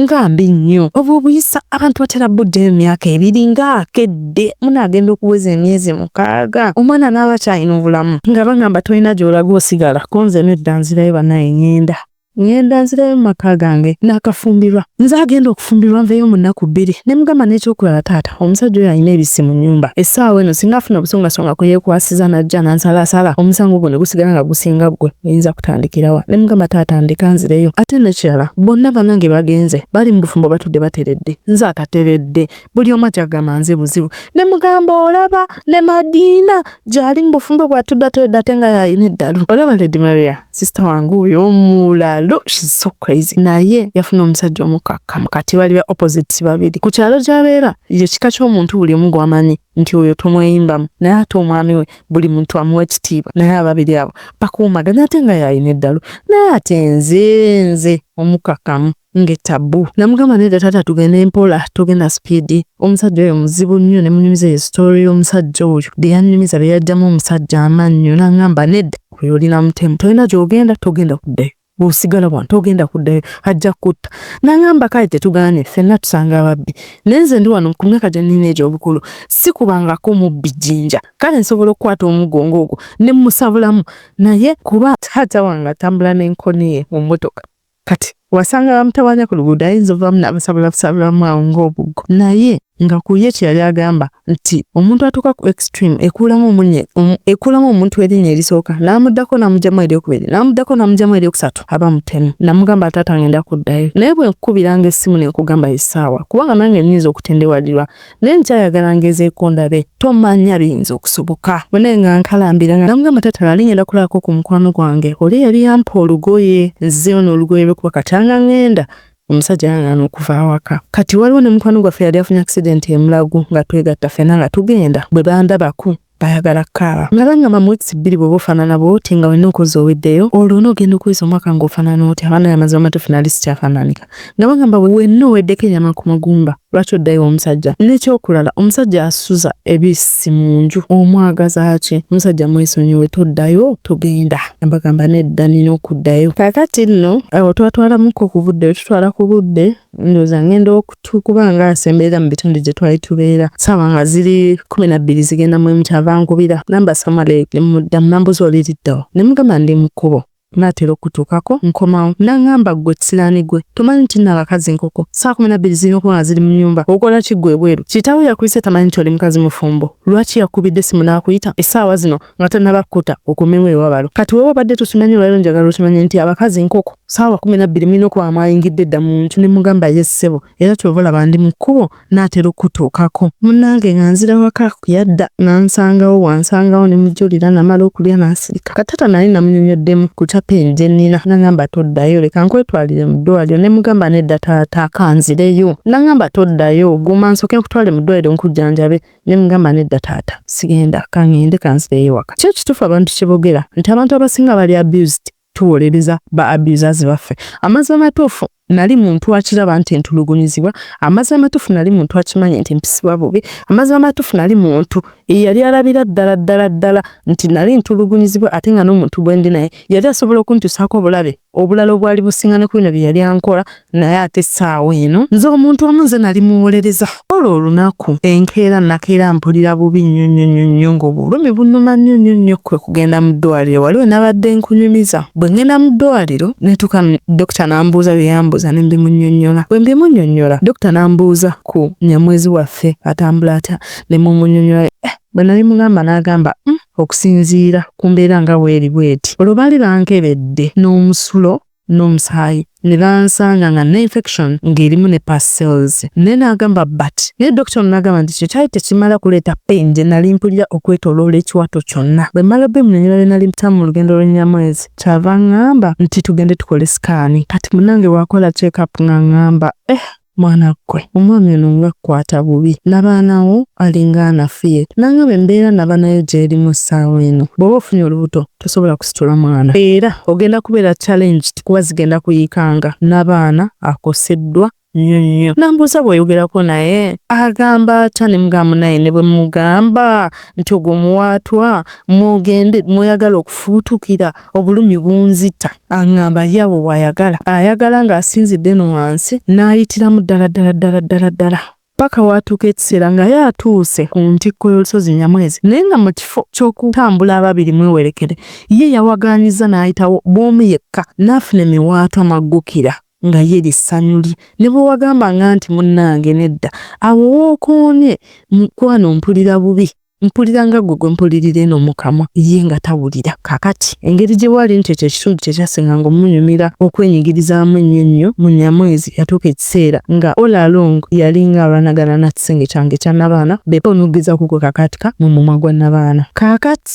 nga mbi nnyo oba obuyisa abantu batera buddayo emyaka ebiri ng'akedde munaagenda okuweza emyezi 6 omwana n'aba akyalina obulamu nga bagamba tolina gy'olaga osigala ko nze nedda nzirayo bannaye ngenda. Ŋŋenda nzireyo mu maka gange. Naakafumbirwa. Nze agenda okufumbirwa nveeyo mu nnaku bbiri. Ne mugamba n'ekyokulala taata, omusajja oyo alina ebissi mu nnyumba. Essaawa eno singa afuna obusongasonga kwe yeekwasiza n'ajja n'ansalasala, omusango gwo ne gusigala nga gusinga ggwe, oyinza kutandikira wa? Ne mugamba taata ndeka nzireyo. Ate n'ekirala bonna bannange bagenze, bali mu bufumbo batudde bateredde, nze atateredde. Buli omu akyagamba nze buzibu. Ne mugamba olaba ne Madiina gy'ali mu bufumbo bwe atudde ateredde ate nga y'alina eddalu. Olaba Lady Maria, sister wange oyo omulalu, she's so crazy. Naye yafuna omusajja omukkakkamu kati bali ba opposites babiri. Ku kyalo gy'abeera ye kika ky'omuntu buli omu gw'amanyi nti oyo tomweyimbamu naye ate omwami we buli muntu amuwa ekitiibwa naye ababiri abo bakuumaganye ate nga y'alina eddalu. Naye ate nze nze omukkakkamu. Ng'ettabbu. Namugamba nedda taata tugende mpola togenda sipiidi omusajja oyo muzibu nnyo ne munyumiza eyo story y'omusajja oyo bye yannyumiza bye yaggyamu omusajja amannyo n'angamba nedda oyo oli na mutemu tolina gy'ogenda togenda kuddayo. Bw'osigala wano togenda kuddayo, ajja kukutta. N'aŋŋamba kale tetugaanye, ffenna tusanga ababbi. Naye nze ndi wano ku myaka gye nnina egy'obukulu, sikubangako mubbi jjinja. Kale nsobola okukwata omuggo ng'ogwo ne mmusabulamu naye kuba taata wange atambula n'enkoni ye mu mmotoka. Kati wasanga bamutawaanya ku luguudo ayinza ovaamu n'abasabulabusabulamu awo ng'obuggo. Naye nga ku ye kye yali agamba nti omuntu atuuka ku extreme ekuulamu omunye ekuulamu omuntu erinnya erisooka n'amuddako n'amugyamu eryokubiri n'amuddako n'amugyamu eryokusatu aba mutemu. Namugamba taata ngenda kuddayo naye bwe nkukubiranga essimu ne nkugamba essaawa kubanga nange nnyinza okutendewalirwa naye nkyayagala ngezeeko ndabe tomanya biyinza okusoboka. Bwe nga nkalambira nga namugamba taata nali ngenda kulabako ku mukwano gwange oli eyali yampa olugoye nzizeeyo n'olugoye lwe kuba kati anga ngenda omusajja yangaana okuva awaka. Kati waliwo ne mukwano gwaffe yali afunye accident e Mulago nga twegatta ffenna nga tugenda bwe bandabako bayagala kukaaba nga bangamba mu weeks bbiri bw'oba ofaanana bw'oti nga wenna okoze oweddeyo olwo onoogenda okuweza omwaka ng'ofaanana otya abaana amazima amatuufu nali sikyafaananika nga bagamba wenna oweddeko ennyama ku magumba lwaki oddayo omusajja n'ekyokulala omusajja asuza ebissi mu nju omwagaza ki omusajja mwesonyiwe toddayo togenda mbagamba nedda nina okuddayo kaakati nno awo twatwalamuko ku budde tutwala ku budde ndowooza ngenda okuba nga asemberera mu bitundu gye twali tubeera saawa nga ziri 12 zigenda mu emu kyava nkubira namba samale nemuddamu nambuuza oli liddawa ne mugamba ndi mu kkubo naatera okutuukako nkomawo nangamba ggwe kisiraani gwe tomanyi nti nno abakazi nkoko saawa 12 zirina okuba nga ziri mu nnyumba okola ki ggwe ebweru kitaawo yakuyise tamanyi nti oli mukazi mufumbo lwaki yakubidde essimu n'akuyita essaawa zino nga tannaba kkuta okomewo ewabalo kati wewe obadde tokimanyi olwaliro njagala okimanye nti abakazi nkoko saawa 12 mulina okuba mwayingidde dda mu nju ne mugamba ye ssebo era kyova olaba ndi mu kkubo naatera okutuukako munnange nga nzira waka yadda n'ansangawo wansangawo ne mujulira namala okulya n'asirika katata nali namunyonyoddemu ku kya pain gye nnina nangamba toddayo leka nkwetwalire mu ddwaliro ne mugamba nedda taata kanzireyo nangamba toddayo guma nsooke nkutwale mu ddwaliro nkujjanjabe ne mugamba nedda taata sigenda kangende kanzireyo ewaka kyo kituufu abantu kye boogera nti abantu abasinga bali abused tuwolereza ba abusers baffe amazima amatuufu nali muntu akiraba nti ntulugunyizibwa amazima amatuufu nali muntu akimanyi nti mpisibwa bubi amazima amatuufu nali muntu eyali alabira ddala ddala ddala nti nali ntulugunyizibwa ate nga n'omuntu gwe ndi naye yali asobola okuntuusaako obulabe obulala obwali businga ne ku bino bye yali ankola naye ate essaawa eno nze omuntu omu nze nali muwolereza olwo olunaku enkeera nakeera mpulira bubi nnyo nnyo nnyo nnyo ng'obulumi bunnuma nnyo nnyo nnyo kwe kugenda mu ddwaliro waliwo nabadde nkunyumiza bwe ngenda mu ddwaliro netuuka dokita n'ambuuza bye yambuuza ne mbimunnyonnyola bwe mbimunnyonnyola dokita n'ambuuza ku nyamwezi waffe atambula atya ne mumunyonnyola bwe nali mugamba n'agamba okusinziira ku mbeera nga bweri bweti olwo baali bankebedde n'omusulo n'omusaayi ne bansanga nga ne infection ng'erimu ne pus cells naye n'agamba but naye dokita ono n'agamba nti kyo kyali tekimala kuleeta pain gye nali mpulira okwetooloola ekiwato kyonna bwe mmala obimunyonnyola bye nali mpitamu mu lugendo lw'ennyamwezi kyava ŋŋamba nti tugende tukole sikaani kati munnange bw'akola check up nga ŋŋamba eh mwana ggwe omwami ono nga akkwata bubi n'abaana wo alinga anafuye nangamba embeera nabaanayo gy'erimu essaawa eno bw'oba ofunye olubuto tosobola kusitula mwana era ogenda kubeera challenged kuba zigenda kuyiikanga n'abaana akoseddwa nnyo nnyo nambuuza bw'oyogerako naye agamba atya ne mugamba naye ne bwe mugamba nti ogwo muwaatwa mwogende mweyagala okufuutukira obulumi bunzita aŋŋamba ye awo bw'ayagala ayagala ng'asinzidde eno wansi n'ayitiramu ddala ddala ddala ddala ddala paka waatuuka ekiseera nga ye atuuse ku ntikko y'olusozi Nyamwezi naye nga mu kifo ky'okutambula ababiri mwewerekere ye yawagaanyizza n'ayitawo bw'omu yekka n'afuna emiwaatwa maggukira nga ye ly'essanyu lye ne bwe wagambanga nti munnange nedda awo w'okoonye mukwano mpulira bubi mpulira nga ggwe gwe mpulirira eno mu kamwa ye nga tawulira kaakati engeri gye wali nti ekyo ekitundu kye kyasinganga omunyumira okwenyigirizaamu ennyo ennyo mu Nyamwezi yatuuka ekiseera nga all along yalinga alwanagana na kisenge kyange ekya nnabaana be onogezaako okwekakaatika mu mumwa gwa nnabaana kaakati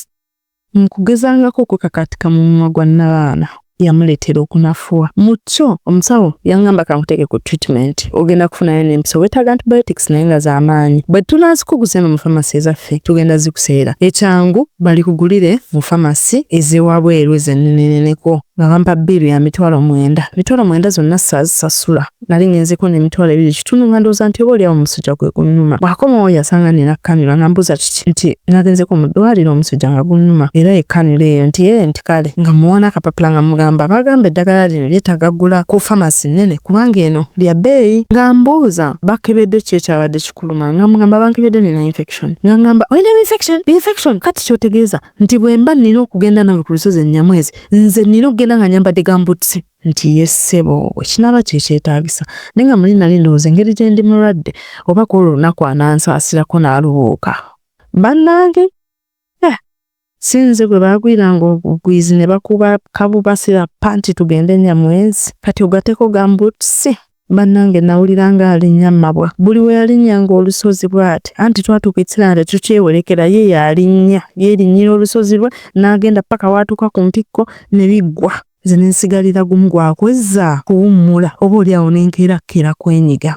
mu kugezangako okwekakaatika mu mumwa gwa nnabaana yamuleetera okunafuwa mu kyo omusawo yaŋŋamba kankuteeke ku treatment ogenda kufunayo n'empiso weetaaga antibiotics naye nga z'amaanyi bwe tunaazikuguza eno mu famasi ezaffe tugenda zikuseera ekyangu balikugulire mu famasi ez'ewabweru ezo enneneneneko. Nga bampa bbiiru ya 90,000. 90,000 zonna saazisasula. Nali ngenzeko n'emitwalo 2 kitundu nga ndowooza nti oba oli awo omusujja gwe gunnuma. Bw'akomawo yasanga nnina cannula ng'ambuuza kiki nti nagenzeko mu ddwaliro omusujja nga gunnuma era ye cannula eyo nti ee nti kale nga mmuwa n'akapapula nga mmugamba baagamba eddagala lino lyetaaga ggula ku pharmacy nnene kubanga eno lya bbeeyi. Ng'ambuuza bakebedde ki ekyabadde kikuluma nga mmugamba bankebedde nnina infection ng'angamba olina infection infection kati ky'otegeeza nti bwe mba nnina okugenda nawe ku lusozi e Nyamwezi nze nnina okugenda nga nyambadde gambutsi nti ye ssebo bwe kinaaba kye kyetaagisa naye nga muli nali ndowooza engeri gye ndi mulwadde oba ku olwo olunaku anansaasirako n'alubuuka bannange eh, si nze gwe baagwiranga obugwizi ne bakuba kabubasira pa nti tugende Nyamwezi kati ogatteko gambutsi Bannange nawulira nga alinnya mabwa. Buli we yalinnyanga olusozi bw'ati, anti twatuuka ekiseera nga tetukyewerekera, ye y'alinnya, yeerinnyira olusozi lwe n'agenda ppaka w'atuuka ku ntikko ne biggwa. Nze ne nsigalira gumu gwa kwezza kuwummula oba oli awo ne nkeera kukeera kwenyiga.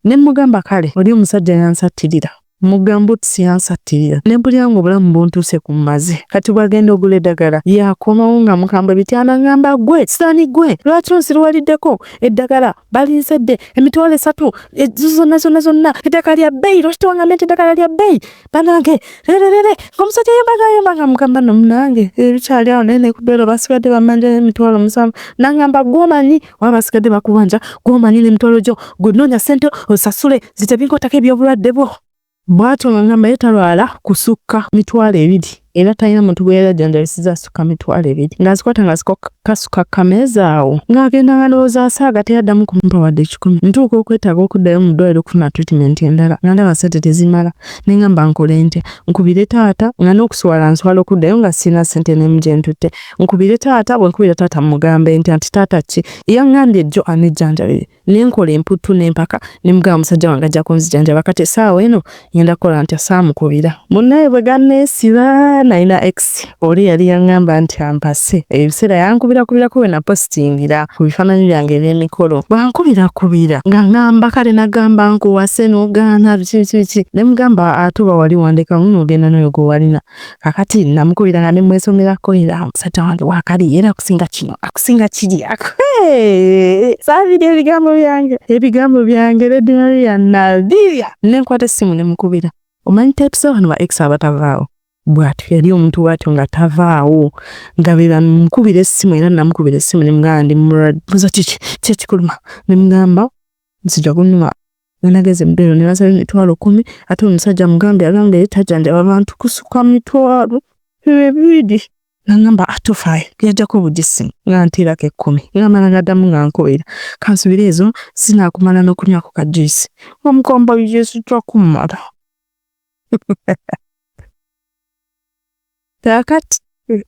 Ne mmugamba kale oli omusajja yansattirira. Mu gumboots yansattirira ne mpulira ng'obulamu buntuuse ku mmaze. Kati bw'agenda ogula eddagala yakomawo nga mukambwe bitya n'aŋŋamba ggwe sitaani ggwe lwaki onsiruwaliddeko eddagala balinsedde 30,000 ezo zonna zonna zonna eddagala lya bbeeyi lwaki tewangambye nti eddagala lya bbeeyi banange rererere ng'omusajja yomba ng'ayomba nga mugamba no munange ebikyali awo naye ne ku ddwaliro basigadde bammanja 70,000 n'aŋŋamba ggwe omanyi oba basigadde bakubanja ggwe omanyi n'emitwalo gyo ggwe noonya ssente osasule nze tebinkwatako eby'obulwadde bwo. Bw'atyo ng'angamba ye talwala kusukka 20,000 era talina muntu gwe yali ajjanjabisizza asukka 20,000 ng'azikwata ng'azikasuka ku kameeza awo ng'agenda nga ndowooza asaaga teyaddamu kumpa wadde 100. Ntuuka okwetaaga okuddayo mu ddwaliro okufuna treatment endala nga ndaba ssente tezimala ne ngamba nkole ntya nkubire taata nga n'okuswala nswala okuddayo nga sirina ssente n'emu gye ntutte nkubire taata bwe nkubira taata mmugambe ntya nti taata ki yaŋŋambye jjo anejjanjabire ne nkola emputtu n'empaka ne mugamba musajja wange ajja kunzijanjaba kati essaawa eno ngenda kukola ntya saamukubira. Munnaye bwe ganneesiba nalina ex oli yali yaŋŋamba nti ampase ebiseera yankubirakubirako we napositingira ku bifaananyi byange eby'emikolo bw'ankubirakubira nga ŋŋamba kale nagamba nkuwase n'ogaana biki biki biki ne mugamba ate oba wali wandekamu n'ogenda n'oyo gwe walina. Kakati namukubira nga ne mwesomerako era omusajja wange waakali era akusinga kino akusinga kiri saabirya ebigambo byange ebigambo byange Lady Maria nabirya ne nkwata essimu ne mukubira omanyi types z'abantu ba ex abatavaawo bw'atyo yali omuntu bw'atyo nga tavaawo nga be bamukubira essimu era namukubira essimu ne mugamba ndi mulwadde mbuuza kiki ki ekikuluma ne mugamba nzija gunnuma nga nageze mu ddwaliro ne bansaba 10,000 ate omusajja mugambye agambye ye tajjanjaba bantu kusukka 20,000 n'angamba tofaayo yaggyako buggya essimu nga nteerako 10 nga mmala ngaddamu nga nkubira kansubire ezo zinaakumala n'okunywako ka juice nga mugamba ye zijja kummala. Kaakati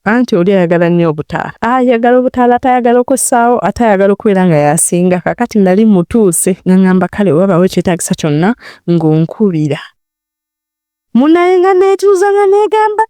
anti oli ayagala nnyo obutaala ayagala obutaala ate ayagala okussaawo ate ayagala okubeera nga y'asinga kaakati nali mutuuse nga ŋŋamba kale wabaawo ekyetaagisa kyonna ng'onkubira. Munnaye nga neetuuza nga neegamba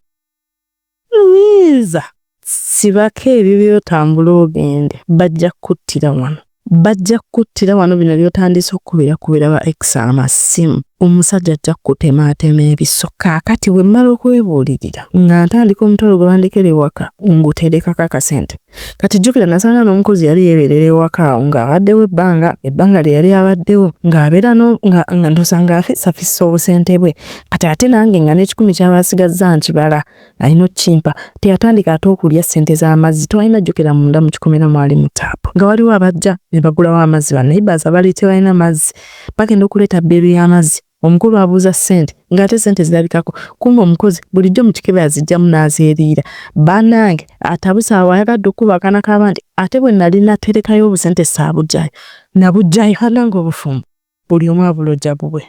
nnyinza sibako ebibyo otambule ogende bajja kukuttira wano. Bajja kukuttira wano bino by'otandise okukubirakubira ba ex amasimu omusajja ajja kukutemaatema ebiso. Kaakati bwe mmala okwebuulirira nga ntandika omutwalo gwe bandekera ewaka nguterekako akasente. Kati jjukira nasanga n'omukozi yali yeebeerera ewaka awo ng'abaddewo ebbanga ebbanga lye yali abaddewo ng'abeera nga ndowooza ng'afisafisa obusente bwe. Kati ate nange nga n'ekikumi ky'aba asigazza nkibala alina okukimpa. Teyatandika ate okulya ssente z'amazzi twalina jjukira munda mu kikomera mwali mu taapu nga waliwo abajja ne bagulawo amazzi ba neighbours abali tebalina mazzi bagenda okuleeta bbiiru y'amazzi omukulu abuuza ssente ng'ate ssente zirabikako kumbe omukozi bulijjo mu kikebe aziggyamu n'azeeriira bannange atabuse awo ayagadde okkuba akaana k'abandi ate bwe nali naterekayo obusente saabuggyayo nabuggyayo bannange obufumbo buli omu abulojja bubwe.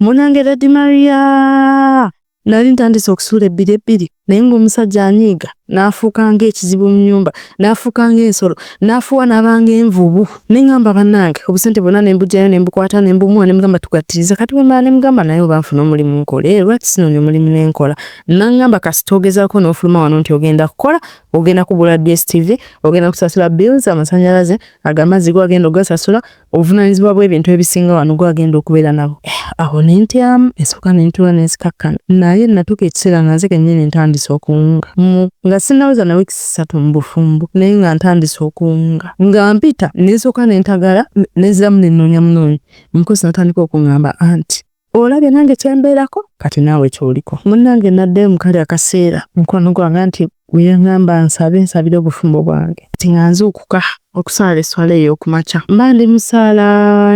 Munnange Lady Maria nali ntandise okusuula ebbiri ebbiri naye ng'omusajja anyiiga n'afuuka ng'ekizibu mu nnyumba n'afuuka ng'ensolo n'afuuwa n'aba ng'envubu ne ŋŋamba bannange obusente bwonna ne mbuggyayo ne mbukwata ne mbumuwa ne mugamba tugattirize kati bwe mmala ne mugamba naye oba nfune omulimu nkole lwaki sinoonya omulimu ne nkola n'aŋŋamba kasita ogezaako n'ofuluma wano nti ogenda kukola ogenda kugula DSTV ogenda kusasula bills amasannyalaze ago amazzi go agenda ogasasula obuvunaanyizibwa bw'ebintu ebisinga wano gwagenda okubeera nabo. Awo ne ntyamu esooka ne ntuula ne nzikakkana naye natuuka ekiseera nga nze kennyini ntandise. ntandise okuwunga nga sinnaweza na wiiki 3 mu bufumbo, naye nga ntandise okuwunga nga mpita ne nsooka ne ntagala ne nziramu ne nnoonya munoonyi. Omukozi n'atandika okuŋŋamba anti olabye nange kye mbeerako kati naawe ky'oliko. Munnange naddayo mu kali akaseera mukwano gwange anti bwe yaŋŋamba nsabe nsabire obufumbo bwange. Kati nga nzuukuka okusaala esswala ey'okumakya. Mba ndi mu ssaala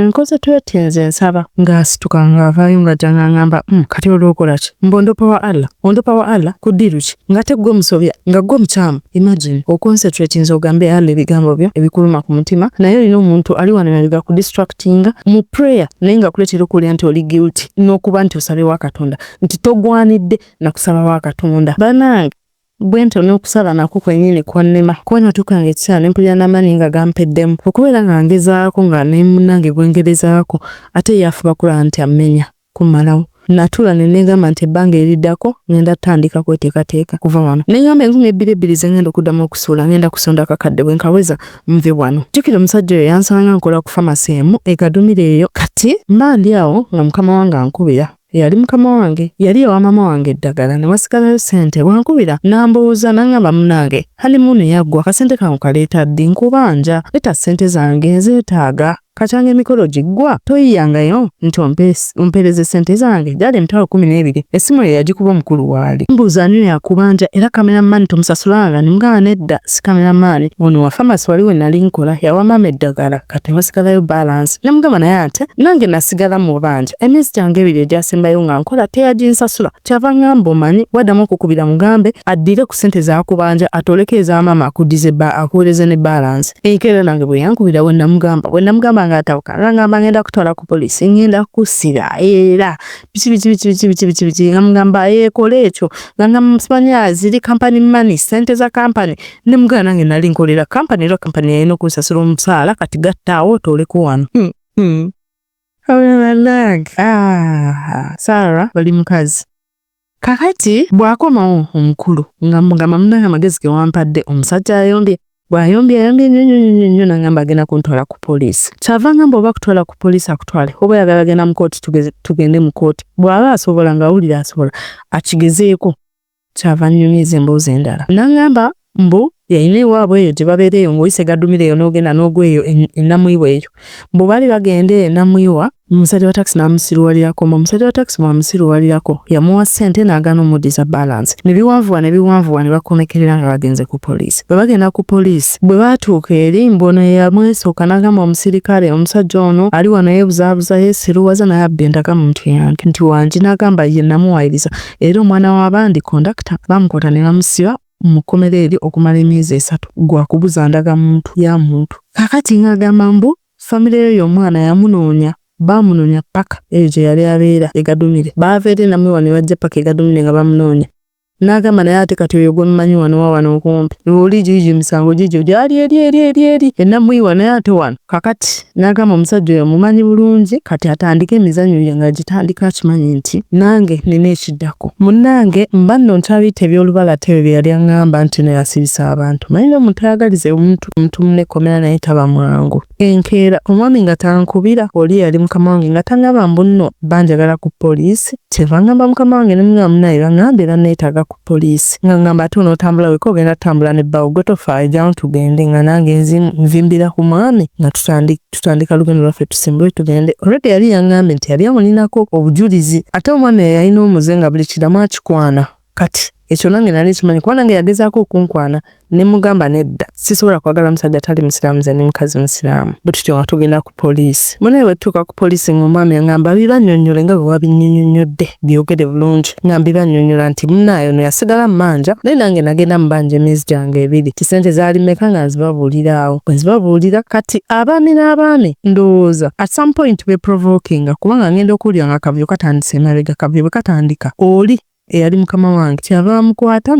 nkoze twetti nze nsaba ng'asituka ng'avaayo ng'ajja ng'aŋŋamba kati olwo okola ki? Mbu ondopa wa Allah, ondopa wa Allah ku ddiiru ki? Ng'ate ggwe musobya, nga ggwe mukyamu. Imagine oconcentratinze ogambe Allah ebigambo byo ebikuluma ku mutima naye olina omuntu ali wano emabega ku distractinga mu prayer naye nga akuleetera okuwulira nti oli guilty n'okuba nti osabye wa Katonda nti togwanidde na kusaba wa Katonda. Bannange bwentyo n'okusaba nakwo kwennyini kwannema kuba natuukanga ekiseera ne mpulira n'amaanyi nga gampeddemu okubeera nga ngezaako nga ne munnange gwe ngerezaako ate ye afuba kulaba nti ammenya kummalawo. Natuula ne neegamba nti ebbanga eriddako ngenda kutandika kweteekateeka kuva wano. Ne ngamba 2000 ze ngenda okuddamu okusuula ngenda kusonda akakadde bwe nkaweza nve wano. Jjukira omusajja oyo yansanga nkola ku famasi emu e Kadumira eyo. Kati mba ndi awo nga mukama wange ankubira. Eyali mukama wange yali yawa maama wange eddagala ne wasigalayo ssente. Bw'ankubira n'ambuuza n'angamba munnange honeymoon yaggwa akasente kange okaleeta ddi? Nkubanja leeta ssente zange nzeetaaga. Kakyanga emikolo giggwa toyiyangayo nti ompeereze ssente zange gyali 120,000. Essimu eyo yagikuba omukulu waali. Mbuuza ani oyo akubanja era cameraman tomusasulanga? Ne mugamba nedda si cameraman ono wa pharmacy wali we nali nkola yawa maama eddagala kati wasigalayo balance. Ne mugamba naye ate nange nasigala mu banja emyezi gyange ebiri egyasembayo nga nkola teyaginsasula. Kyava ngamba omanyi waddamu okukubira mugambe addire ku ssente z'akubanja atooleko eza maama akuddize akuweereze ne balance. Enkeera nange bwe yankubira bwe namugamba bwe namugamba ng'atabuka nga ngamba ngenda kutwala ku poliisi ngenda kukusiba era biki biki biki biki biki biki biki nga mugamba yeekole ekyo nga ngamba simanyi ziri company money ssente za company ne mugamba nange nali nkolera company era company yalina okunsasula omusaala kati gattaawo otooleko wano. Bannange Sarah oli mukazi. Kakati bw'akomawo omukulu nga mugamba munnange amagezi ge wampadde omusajja ayombye bw'ayombye ayombye nnyo nnyo nnyo nnyo n'angamba agenda kuntwala ku poliisi. Kyava ngamba oba akutwala ku poliisi akutwale oba oyagala genda mu kkooti tugende mu kkooti. Bw'aba asobola ng'awulira asobola akigezeeko. Kyava annyumiza emboozi endala. N'angamba mbu yalina ewaabwe eyo gye babeera eyo ng'oyise Gadumira eyo n'ogenda n'ogwa eyo e Namwiwa eyo. Mbu baali bagenda e Namwiwa omusajja wa takisi n'amusiruwalirako. Mbu omusajja wa takisi bw'amusiruwalirako yamuwa ssente n'agaana omuddiza balance. Ne biwanvuwa ne biwanvuwa ne bakomekerera nga bagenze ku poliisi. Bwe bagenda ku poliisi bwe baatuuka eri mbu ono ye yamwesooka n'agamba omusirikale omusajja ono ali wano yeebuzaabuza yeesiruwaza naye abbye endagamuntu yange nti wangi n'agamba ye namuwaayiriza era omwana w'abandi kondakita baamukwata ne bamusiba mu kkomera eri okumala emyezi 3 gwa kubuza ndagamuntu ya muntu. Kaakati ng'agamba mbu famire y'oyo omwana yamunoonya baamunoonya ppaka eyo gye yali abeera e Gadumire. Baava eri e Namwiwa ne bajja ppaka e Gadumire nga bamunoonya. N'agamba naye ate kati oyo gwe mmanyi wano wa wano okumpi oli giigyo emisango giigyo gyali eri eri eri eri e Namwiwa naye ate wano. Kakati n'agamba omusajja oyo mumanyi bulungi kati atandike emizannyo gye ng'agitandika akimanyi nti nange nnina ekiddako. Munnange mba nno nkyabiyita eby'olubalata ebyo bye yali aŋŋamba nti no yasibisa abantu. Manyi n'omuntu ayagaliza omuntu munne ekkomera naye taba mwangu. Enkeera omwami nga tankubira oli eyali mukama wange nga taŋŋamba mbu nno banjagala ku poliisi. Kyeva ŋŋamba mukama wange ne mugamba munnaye baŋŋambye banneetaaga ku poliisi. Nga ŋŋamba ate onootambula wekka ogenda kutambula ne bbaawo ggwe tofaayo jangu tugende nga nange nvimbira ku mwami nga tutandika lugendo lwaffe tusimbule tugende. Already yali yaŋŋambye nti yali amulinako obujulizi ate omwami oyo yalina omuze nga buli kiramu akikwana. Kati ekyo nange nali nkimanyi kuba nange yagezaako okunkwana ne mugamba nedda sisobola kwagala musajja atali musiraamu nze ndi mukazi musiraamu. Bwe tutyo nga tugenda ku poliisi. Munnaye bwe tutuuka ku poliisi ng'omwami aŋŋamba bibannyonnyole nga bwe wabinnyonnyodde byogere bulungi. Nga mbibannyonnyola nti munnaaye ono yasigala mmanja naye nange nagenda mubanja emyezi gyange ebiri. Nti ssente zaali mmeka nga nzibabuulira awo. Bwe nzibabuulira kati abaami n'abaami ndowooza at some point beprovokinga kubanga ngenda okuwulira nga akavuyo katandise emabega. Akavuyo bwe katandika oli eyali mukama wange kyava bamukwata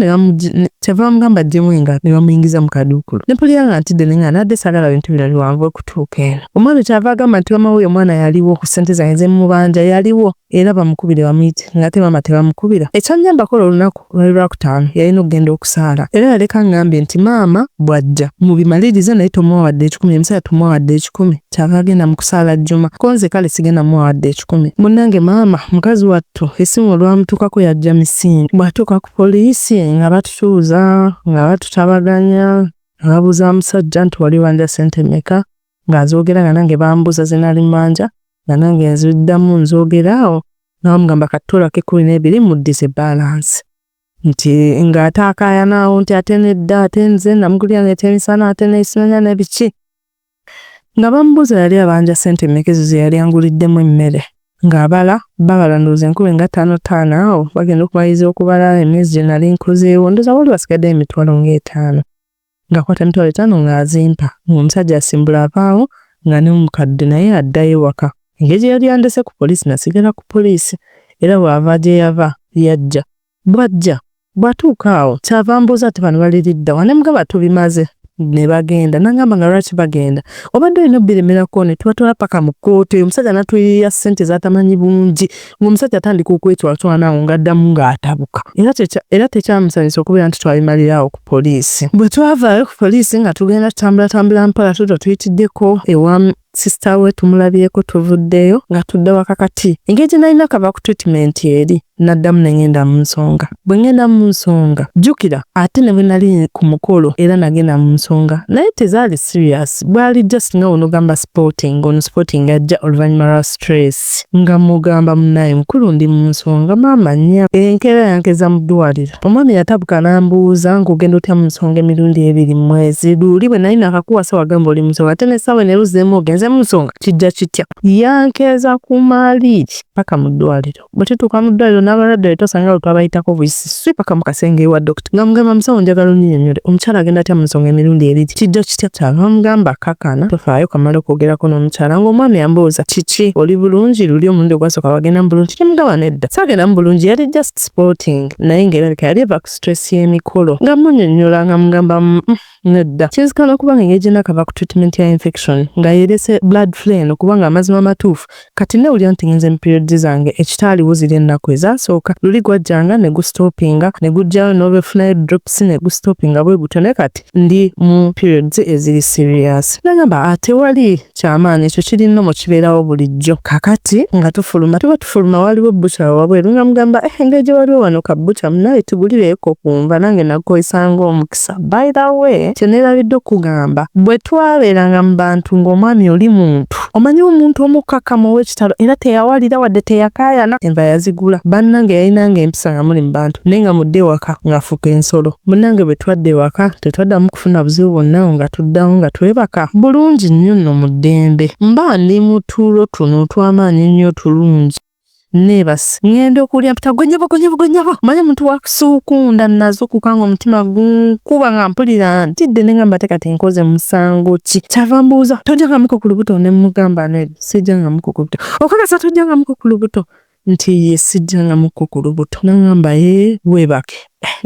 kyava bamugamba aggyemu engalo ne bamuyingiza mu kaduukulu. Ne mpulira nga ntidde ne nga nadde saagala bintu bino biwanvu okutuuka eno. Omwami kyava agamba nti wamma wuuyo omwana yaliwo ku ssente zange ze mmubanja yaliwo era bamukubire bamuyite ng'ate maama tebamukubira. Ekyannyambako olwo olunaku lwali Lwakutaano yalina okugenda okusaala era yaleka angambye nti maama bw'ajja mubimalirize naye tomuwa wadde ekikumi emisana tomuwa wadde ekikumi. Kyava agenda mu kusaala Juma ko nze kale sigenda muwa wadde ekikumi. Munnange maama mukazi wattu essimu olwamutuukako yajja misinde. Bw'atuuka ku poliisi nga batutuuza, nga batutabaganya, nga babuuza musajja nti wali obanja ssente mmeka, ng'azoogera nga nange bambuuza ze nali mmanja nga nange nziddamu nzoogera awo nga bamugamba kati toolako 12 muddize balance. Nti ng'ate akaayana awo nti ate nedda ate nze namugulira n'ekyemisana ate nesimanya ne biki. Nga bamubuuza yali abanja ssente mmeka ezo ze yali anguliddemu emmere. Ng'abala babala ndowooza enkumi nga ttaano ttaano awo bagenda okumaliriza okubala emyezi gye nali nkozeewo ndowooza wali wasigaddeyo emitwalo ng'etaano. Ng'akwata 50,000 ng'azimpa ng'omusajja asimbula avaawo nga n'omukadde naye addayo ewaka. Engeri gye yali andese ku poliisi nasigala ku poliisi era bw'ava gye yava yajja. Bw'ajja bw'atuuka awo kyava ambuuza ati bano bali ludda wa ne mugamba tubimaze ne bagenda. N'angamba nga lwaki bagenda? Obadde olina obbiremerako ne tubatwala paka mu kkooti oyo omusajja n'atuyiiya ssente z'atamanyi bungi ng'omusajja atandika okwecwacwana awo ng'addamu ng'atabuka. Era tekyamusanyusa okubeera nti twabimalira awo ku poliisi. Bwe twavaayo ku poliisi nga tugenda tutambulatambula mpola tutyo tuyitiddeko ewa sister we tumulabyeko tuvuddeyo nga tudda waka kati engeri gye nalina kava ku treatment eri naddamu ne ngenda mu nsonga. Bwe ngenda mu nsonga jjukira ate ne bwe nali ku mukolo era nagenda mu nsonga naye tezaali serious bwali just nga w'onoogamba spotting ono spotting ajja oluvannyuma lwa stress nga mugamba munnaye mukulu ndi mu nsonga maama nnya enkeera yankeza mu ddwaliro. Omwami yatabuka n'ambuuza ng'ogenda otya mu nsonga emirundi ebiri mu mwezi luli bwe nali naakakuwasa wagamba oli mu nsonga ate n'essaawa eno era ozzeemu ogenze mu nsonga kijja kitya. Yankeeza ku maliiri paka mu ddwaliro. Bwe tutuuka mu ddwaliro n'abalwadde be twasanga awo twabayitako buyisi swi paka mu kasenge ewa dokita nga mugamba musawo njagala onnyinyonnyole omukyala agenda atya mu nsonga emirundi ebiri kijja kitya. Kyava amugamba kakkana tofaayo kamale okwogerako n'omukyala ng'omwami ambuuza kiki oli bulungi luli omulundi ogwasooka wagenda mu bulungi ne mugamba nedda saagenda mu bulungi yali just spotting naye ng'erabika yali eva ku stress y'emikolo nga munnyonnyola nga mugamba nedda kinzikana okuba nga engeri gye nakava ku treatment ya infection nga yerese blood flow eno kubanga amazima amatuufu kati newulira nti ngenze mu periods zange ekitaaliwo ziri ennaku ezasooka luli gwajjanga ne gustopinga ne gujjayo n'obefunayo drops ne gustopinga bwe gutyo naye kati ndi mu periods eziri serious. Nagamba tewali kyamaanyi ekyo kiri normal kibeerawo bulijjo. Kakati nga tufuluma tuba tufuluma waliwo butcher wabweru nga mugamba engeri gye waliwo wano ka butcher munaaye tugulireeko ku nva nange nakukozesa ng'omukisa. By the way kye neerabidde okugamba bwe twabeeranga mu bantu ng'omwami oli muntu omanyi omuntu omukkakkamu ow'ekitalo era teyawalira wadde teyakaayana enva yazigula bannange yalinanga empisa nga muli mu bantu naye nga mudde ewaka ng'afuuka ensolo. Munnange bwe twadda ewaka tetwaddamu kufuna buzibu bwonna nga tuddawo nga twebaka bulungi nnyo nno mu ddembe. Mba ndi mu tulo tuno otw'amaanyi ennyo otulungi neebase ŋŋenda okulya mpita gwe nnyabo gwe nnyabo gwe nnyabo omanyi omuntu wakusuukunda nazuukuka ng'omutima gunkuba nga mpulira ntidde ne ŋŋamba ate kati nkoze musango ki. Kyava mbuuza tojjangamuko ku lubuto ne mmugamba nedda sijjangamuko ku lubuto. Okakasa tojjangamuko ku lubuto? Nti ye sijjangamuko ku lubuto. N'aŋŋamba yee weebake.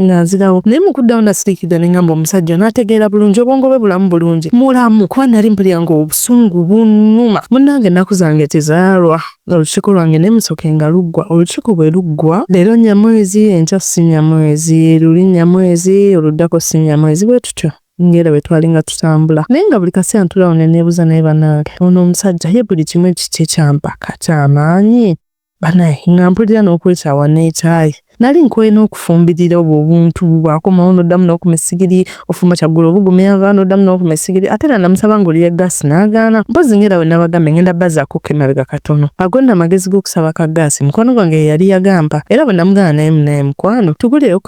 Nga nzirawo naye mu kuddawo nasiriikirira ne ŋŋamba omusajja n'ategeera bulungi obwongo bwe bulamu bulungi mulamu kuba nali mpulira ng'obusungu bunnuma. Munnange ennaku zange tezaalwa olukiiko lwange ne Musoke nga luggwa. Olukiiko bwe luggwa leero Nyamwezi enkya si Nyamwezi luli Nyamwezi oluddako si Nyamwezi bwe tutyo ng'era bwe twalinga tutambula. Naye nga buli kaseera ntuulaawo ne neebuuza naye bannange ono omusajja ye buli kimu kiki kyampaka kyamaanyi Banaye nga mpulira n'okwekyawa n'ekyayi. Nali nkooye n'okufumbirira obwo obuntu bw'akomawo n'oddamu n'okuma essigiri, ofumba kyaggulo obugumya nva n'oddamu n'okuma essigiri ate era namusaba ngulire ggaasi n'agaana. Mpozzi ng'era bwe nabagambye ngenda bazzaako emabega katono. Ago nno amagezi g'okusaba ka ggaasi mukwano gwange ye yali yagampa era bwe namugamba naye munnaye mukwano tugulireyo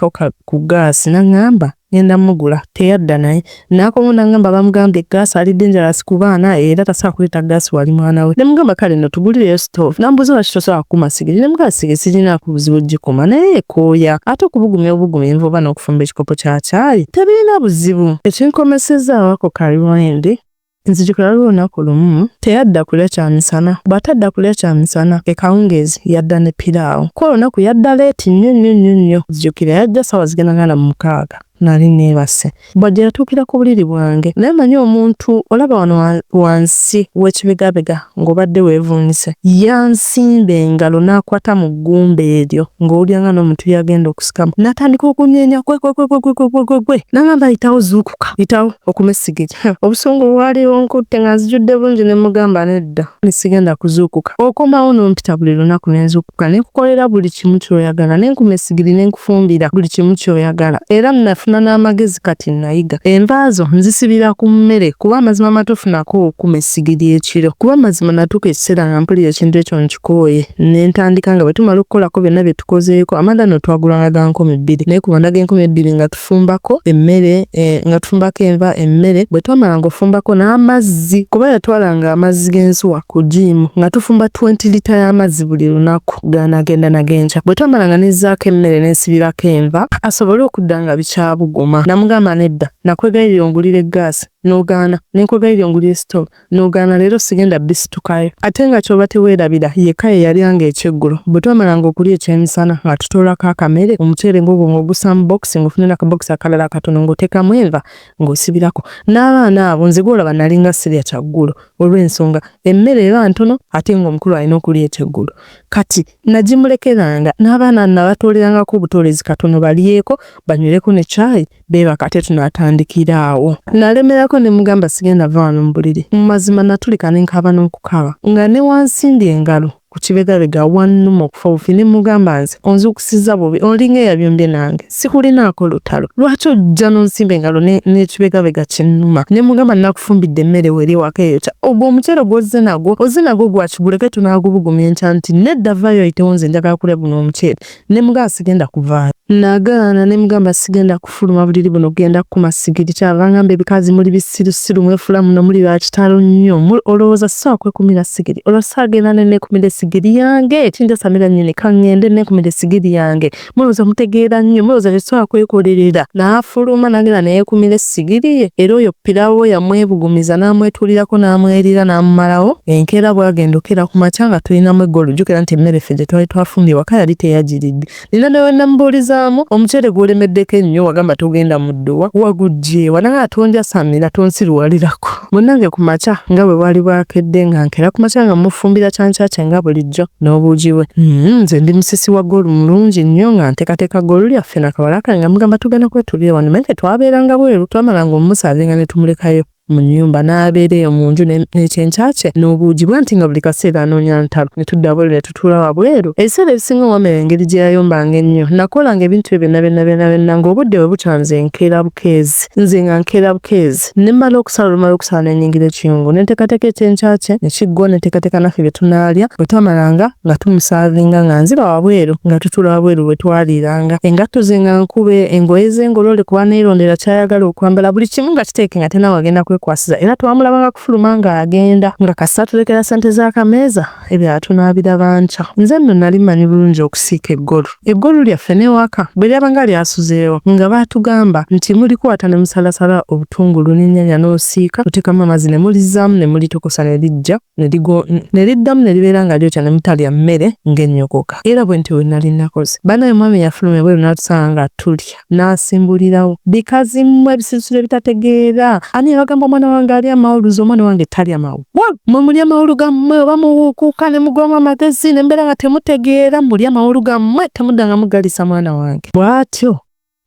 ku ggaasi n'aŋŋamba ngenda mugula teyadda naye n'akomawo n'aŋŋamba bamugambye ggaasi ali dangerous ku baana era tasobola kuleeta ggaasi wali mwana we. Ne mugamba kale nno tugulireyo stove. N'ambuuza lwaki tosobola kukuma ssigiri ne mugamba ssigiri sirinaako buzibu gikuma naye ekooya ate okubugumya obugumya enva oba n'okufumba ekikopo kya caayi tebirina buzibu. Ekinkomesezaawo ako ka rewind nzijukira waliwo olunaku lumu teyadda kulya kyamisana bw'atadda kulya kyamisana ekawungeezi yadda ne piraawo ku olunaku yadda late nnyo nnyo nnyo nnyo nzijukira yajja ssaawa zigenda nga na mu 6. Nali neebase. Bw'ajja yatuukira ku buliri bwange. Naye omanyi omuntu olaba wano wansi w'ekibegabega ng'obadde weevuunise. Yansimba engalo n'akwata mu ggumba eryo ng'owulira nga n'omuntu y'agenda okusikamu. N'atandika okunyeenya gwe gwe gwe gwe gwe gwe gwe. N'angamba yitawo zuukuka, yitawo okume essigiri. Obusungu bwali bunkutte nga nzijudde bungi ne mmugamba nedda sigenda kuzuukuka. Okomawo n'ompita buli lunaku ne nzuukuka ne nkukolera buli kimu ky'oyagala, ne nkuma essigiri ne nkufumbira buli kimu ky'oyagala. Era nafuna n'amagezi kati nayiga. Enva zo nzisibira ku mmere kuba amazima amatuufu nakoowa okukuma essigiri ekiro. Kuba amazima natuuka ekiseera nga mpulira ekintu ekyo nkikooye ne ntandika nga bwe tumala okukolako byonna bye tukozeeko, amanda nno twagulanga ga 2000 naye ku manda g'enkumi ebbiri nga tufumbako emmere eh, nga tufumbako enva emmere bwe twamalanga ofumbako n'amazzi kuba yatwalanga amazzi g'ensuwa ku jiimu nga tufumba 20 lita y'amazzi buli lunaku ganagenda nagenkya bwe twamalanga nezzaako emmere nensibirako enva asobole okudda nga bikyabuguma namugamba nedda nakwegayirira ongulire gaasi n'ogaana nenkwegayirira ongulire stove Nogaana leero sigenda bisitukayo. Ate nga kyoba teweerabira yekka ye yalyanga ekyeggulo. Bwe twamalanga okulya ekyemisana nga tutoolako akamere, omuceere ng'ogwo ng'ogussa mu bokisi ng'ofuna n'akabokisi akalala akatono ng'oteekamu enva ng'osibirako. N'abaana abo nze gw'olaba nalinga sirya kyaggulo olw'ensonga emmere eba ntono ate ng'omukulu alina okulya ekyeggulo. Kati nagimulekeranga n'abaana nabatoolerangako obutoolezi katono balyeko banywereko ne caayi beebaka ate tunaatandikira awo. Nalemerako ne mugamba sigenda va wano mu buliri. Mu mazima natulika ne nkaaba n'okukaaba nga ne wansimbye engalo ku kibegabega wannuma okufa obufi ne mugamba nze onzuukusizza bubi olinga eyabyombye nange sikulinaako lutalo lwaki ojja n'onsimba engalo n'ekibegabega kinnuma ne mugamba nakufumbidde emmere weri ewaka eyokya ogwo omuceere gw'ozze nagwo ozze nagwo gwakiguleke tunaagubugumya enkya nti nedda vaayo oyitewo nze njagala kulya guno omuceere ne mugamba sigenda kuvaayo. Nagaana ne mugamba sigenda kufuluma buliri buno kugenda kukuma sigiri kyava ngamba ebikazi muli bisirusiru mwefula muno muli ba kitalo nnyo olowooza sisobola kwekumira sigiri olwo saagenda ne neekumira esigiri yange kinjasamira nnyini kaŋŋende neekumira esigiri yange mulowooza mutegeera nnyo mulowooza tetusobola kwekolerera n'afuluma n'agenda ne yeekumira essigiri ye era oyo piraawo we yamwebugumiza n'amwetuulirako n'amweriira n'amumalawo. Enkeera bwagenda okukeera ku makya nga tulinamu eggolu jjukira nti emmere ffe gye twali twafumbye ewaka yali teyagiridde. Nina ne we namubuulizaamu omuceere gw'olemeddeko ennyo wagamba togenda mu dduwa waguggye wa? Nangamba tonjasamira tonsiruwalirako. Munnange ku makya nga bwe bwali bwakedde nga nkeera ku makya nga mmufumbira kyankya kye nga bulijjo n'obuugi bwe. Nze ndi musisi wa ggoolu mulungi nnyo nga nteekateeka ggoolu lyaffe na kawala kange nga mugamba tugenda kwetuulira wano naye tetwabeeranga bweru twamalanga omumusaavinga ne tumulekayo mu nnyumba n'abeera eyo mu nju n'ekyenkya kye n'obuugi bwe anti nga buli kaseera anoonya ntalo ne tudda bweru ne tutuula wabweru. Ebiseera ebisinga omwami oyo engeri gye yayombanga ennyo nakolanga ebintu ebyo byonna byonna byonna byonna ng'obudde bwe bukya nze nkeera bukeezi. Nze nga nkeera bukeezi ne mmala okusala olumala okusala ne nnyingira ekiyungu ne nteekateeka ekyenkya kye ne kiggwa ne nteekateeka naffe bye tunaalya bwe twamalanga nga tumusaavinga nga nzira wabweru nga tutuula wabweru we twaliiranga engatto ze nga nkube engoye ze ngolole kuba neerondera ky'ayagala okwambala buli kimu nga kiteeke nga talina w'agenda kwekwasiza era twamulabanga kufuluma ng'agenda nga kasita atulekera ssente z'akameeza ebirala tunaabiraba nkya. Nze nno nali mmanyi bulungi okusiika eggolu. Eggolu lyaffe n'ewaka bwe lyabanga lyasuzeewo nga baatugamba nti mulikwata ne musalasala obutungulu n'ennyaanya n'osiika oteekamu amazzi ne mulizzaamu ne mulitokosa ne liggya ne liddamu ne libeera nga lyokya ne mutalya mmere ng'ennyogoga. Era bwe ntyo bwe nali nakoze. Bannange omwami yafuluma ebweru n'atusanga nga tulya n'asimbulirawo. Bikazi mmwe ebisirusiru ebitategeera! Ani yabagamba omwana wange alya amawuluzi? Omwana wange talya mawulu. Mmwe mulye amawulu gammwe oba muwuukuuka ne mugwamu amagezi ne mubeera nga temutegeera, mulye amawulu gammwe temuddangamu galiisa mwana wange. Bw'atyo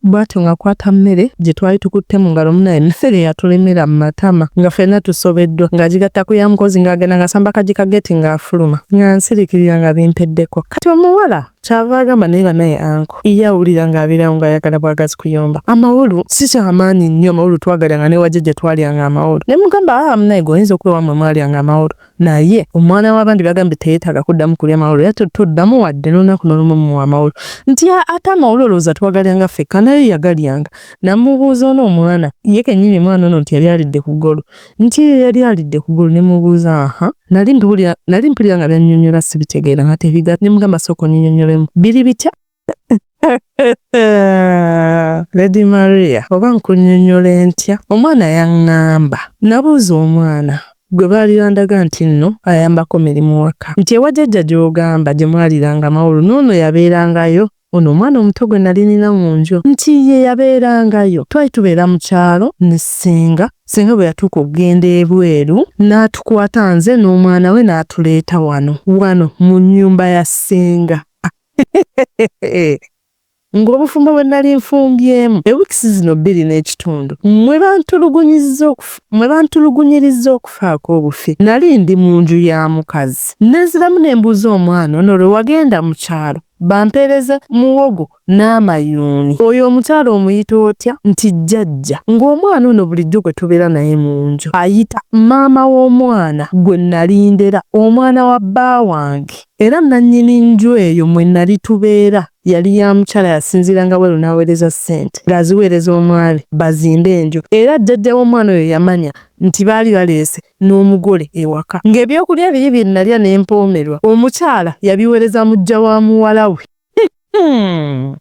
bw'atyo ng'akwata mmere gye twali tukutte mu ngalo munnaye emmere yatulemera mu matama nga ffenna tusobeddwa ng'agigatta ku ya mukozi ng'agenda ng'asamba akaggi ka ggeeti ng'afuluma nga nsiriikirira nga bimpeddeko. Kati omuwala Kyava agamba naye banaye anko ye awulira nga abeerawo nga ayagala bwagazi kuyomba. Amawolu si kyamaanyi nnyo amawolu twagalyanga newa jjajja twalyanga amawolu nemugamba haa munaye gwe oyinza okuba ewamwe mwalyanga amawolu naye omwana wabandi bagambye teyetaaga kuddamu kulya mawolu era toddamu wadde nolunaku nolumu muwa amawolu nti ate amawolu olowooza twagalyanga ffekka naye yagalyanga namubuuza ono omwana ye kenyini mwana ono nti yali alidde ku ggolu Nti ye yali alidde ku ggulu ne mubuuza aha nali mbiwulira nali mpulira nga by'annyonnyola sibitegeera nga tebigatta ne mugamba sooka onnyinyonnyolemu biri bitya? Lady Maria oba nkunnyonnyole ntya? Omwana yaŋŋamba. Nabuuza omwana gwe baali bandaga nti nno ayambako mirimu waka nti ewa jjajja gy'ogamba gye mwaliiranga amawolu n'ono yabeerangayo? Ono omwana omuto gwe nali nina mu nju nti ye yabeerangayo. Twali tubeera mu kyalo ne ssenga. Ssenga bwe yatuuka okugenda ebweru n'atukwata nze n'omwana we n'atuleeta wano wano mu nnyumba ya ssenga. Ng'obufumbo bwe nali nfumbyemu ewiikisi zino bbiri n'ekitundu mwe bantulugunyirizza okufaako obufi, nali ndi mu nju ya mukazi. Ne nziramu ne mbuuza omwana ono lwe wagenda mu kyalo bampeereze muwogo n'amayuuni. Oyo omukyala omuyita otya? Nti jjajja. Ng'omwana ono bulijjo gwe tubeera naye mu nju ayita maama w'omwana gwe nnali ndera, omwana wa bba wange. Era nnannyini nju eyo mwe nnali tubeera yali ya mukyala yasinziiranga bweru n'aweereza ssente ng'aziweereza omwami bazimbe enju. Era jjajja w'omwana oyo yamanya nti baali baleese n'omugole ewaka. Ng'ebyokulya biri bye nnalya ne mpoomerwa, omukyala yabiweereza muggya wa muwala we.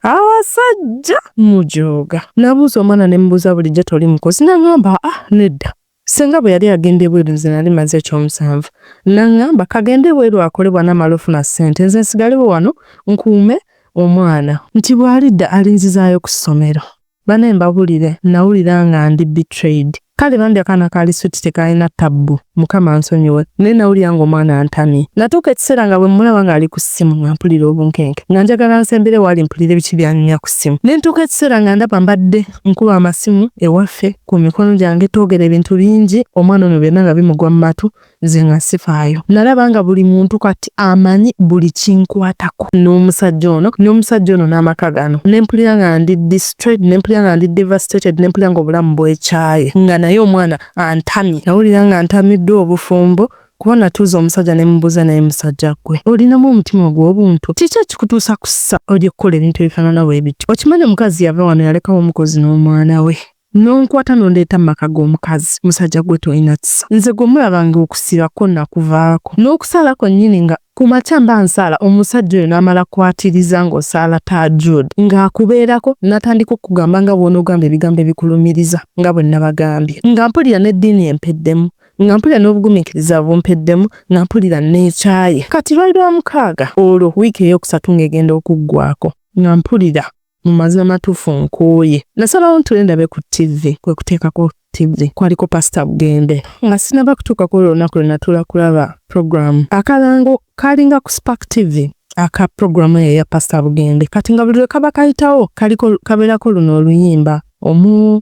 Abasajja mujooga. Nabuuza omwana ne mmubuuza bulijjo toli mukozi? N'angamba ah nedda. Ssenga bwe yali agenda ebweru nze nali maze ekyomusanvu. N'angamba kagende ebweru akole bw'anaamala ofuna ssente nze nsigalewo wano nkuume omwana. Nti bw'alidda alinzizaayo ku ssomero. Banaye mbabulire nawulira nga ndi betrayed. Kale bambi akaana kaali sweet tekalina tabbu mukama ansonyiwe naye nawulira nga omwana antamye. Natuuka ekiseera nga bwemmulaba nga ali ku ssimu nga mpulira obunkenke nga njagala nsembere waali mpulire biki byanyumya ku ssimu. Nentuuka ekiseera nga ndaba mbadde nkuba amasimu ewaffe ku mikono gyange twogera ebintu bingi omwana ono byonna nga bimugwa mu matu nze nga sifaayo. Nalaba nga buli muntu kati amanyi buli kinkwatako n'omusajja ono n'omusajja ono n'amaka gano ne mpulira nga ndi destroyed ne mpulira nga ndi devastated ne mpulira nga obulamu bwekyaye nga naye omwana antamye. Nawulira nga ntamiddwa obufumbo kuba natuuza omusajja ne mubuuza naye musajja ggwe olinamu omutima ogw'obuntu kiki ekikutuusa ku ssa oly'okukola ebintu ebifaanana bwe bityo? Okimanyi omukazi yava wano yalekawo omukozi n'omwana we. N'onkwata n'ondeeta mu maka g'omukazi. Musajja ggwe tolina kisa. Nze gwe mulaba ng'okusiiba kwo nakuvaako. N'okusaala kwennyini nga ku makya mba nsaala omusajja oyo n'amala kwatiriza ng'osaala Tahajjud ng'akubeerako n'atandika okukugamba nga bw'onoogamba ebigambo ebikulumiriza nga bwe nabagambye. Nga mpulira n'eddiini empeddemu, nga mpulira n'obugumiikiriza bumpeddemu, nga mpulira nneekyaye. Kati lwali Lwamukaaga olwo wiiki eyookusatu ng'egenda okuggwaako nga mpulira Mu mazima amatuufu nkooye. Nasalawo ntuule ndabe ku ttivvi, kwe kuteekako ttivvi. Kwaliko Pasita Bugembe. Nga sinnaba kutuuka ku olwo olunaku lwe natuula kulaba pulogulaamu, akalango kaalinga ku Spark TV aka pulogulaamu eyo eya Pasita Bugembe. Kati nga buli lwe kaba kayitawo kaliko kabeerako luno oluyimba, Omu.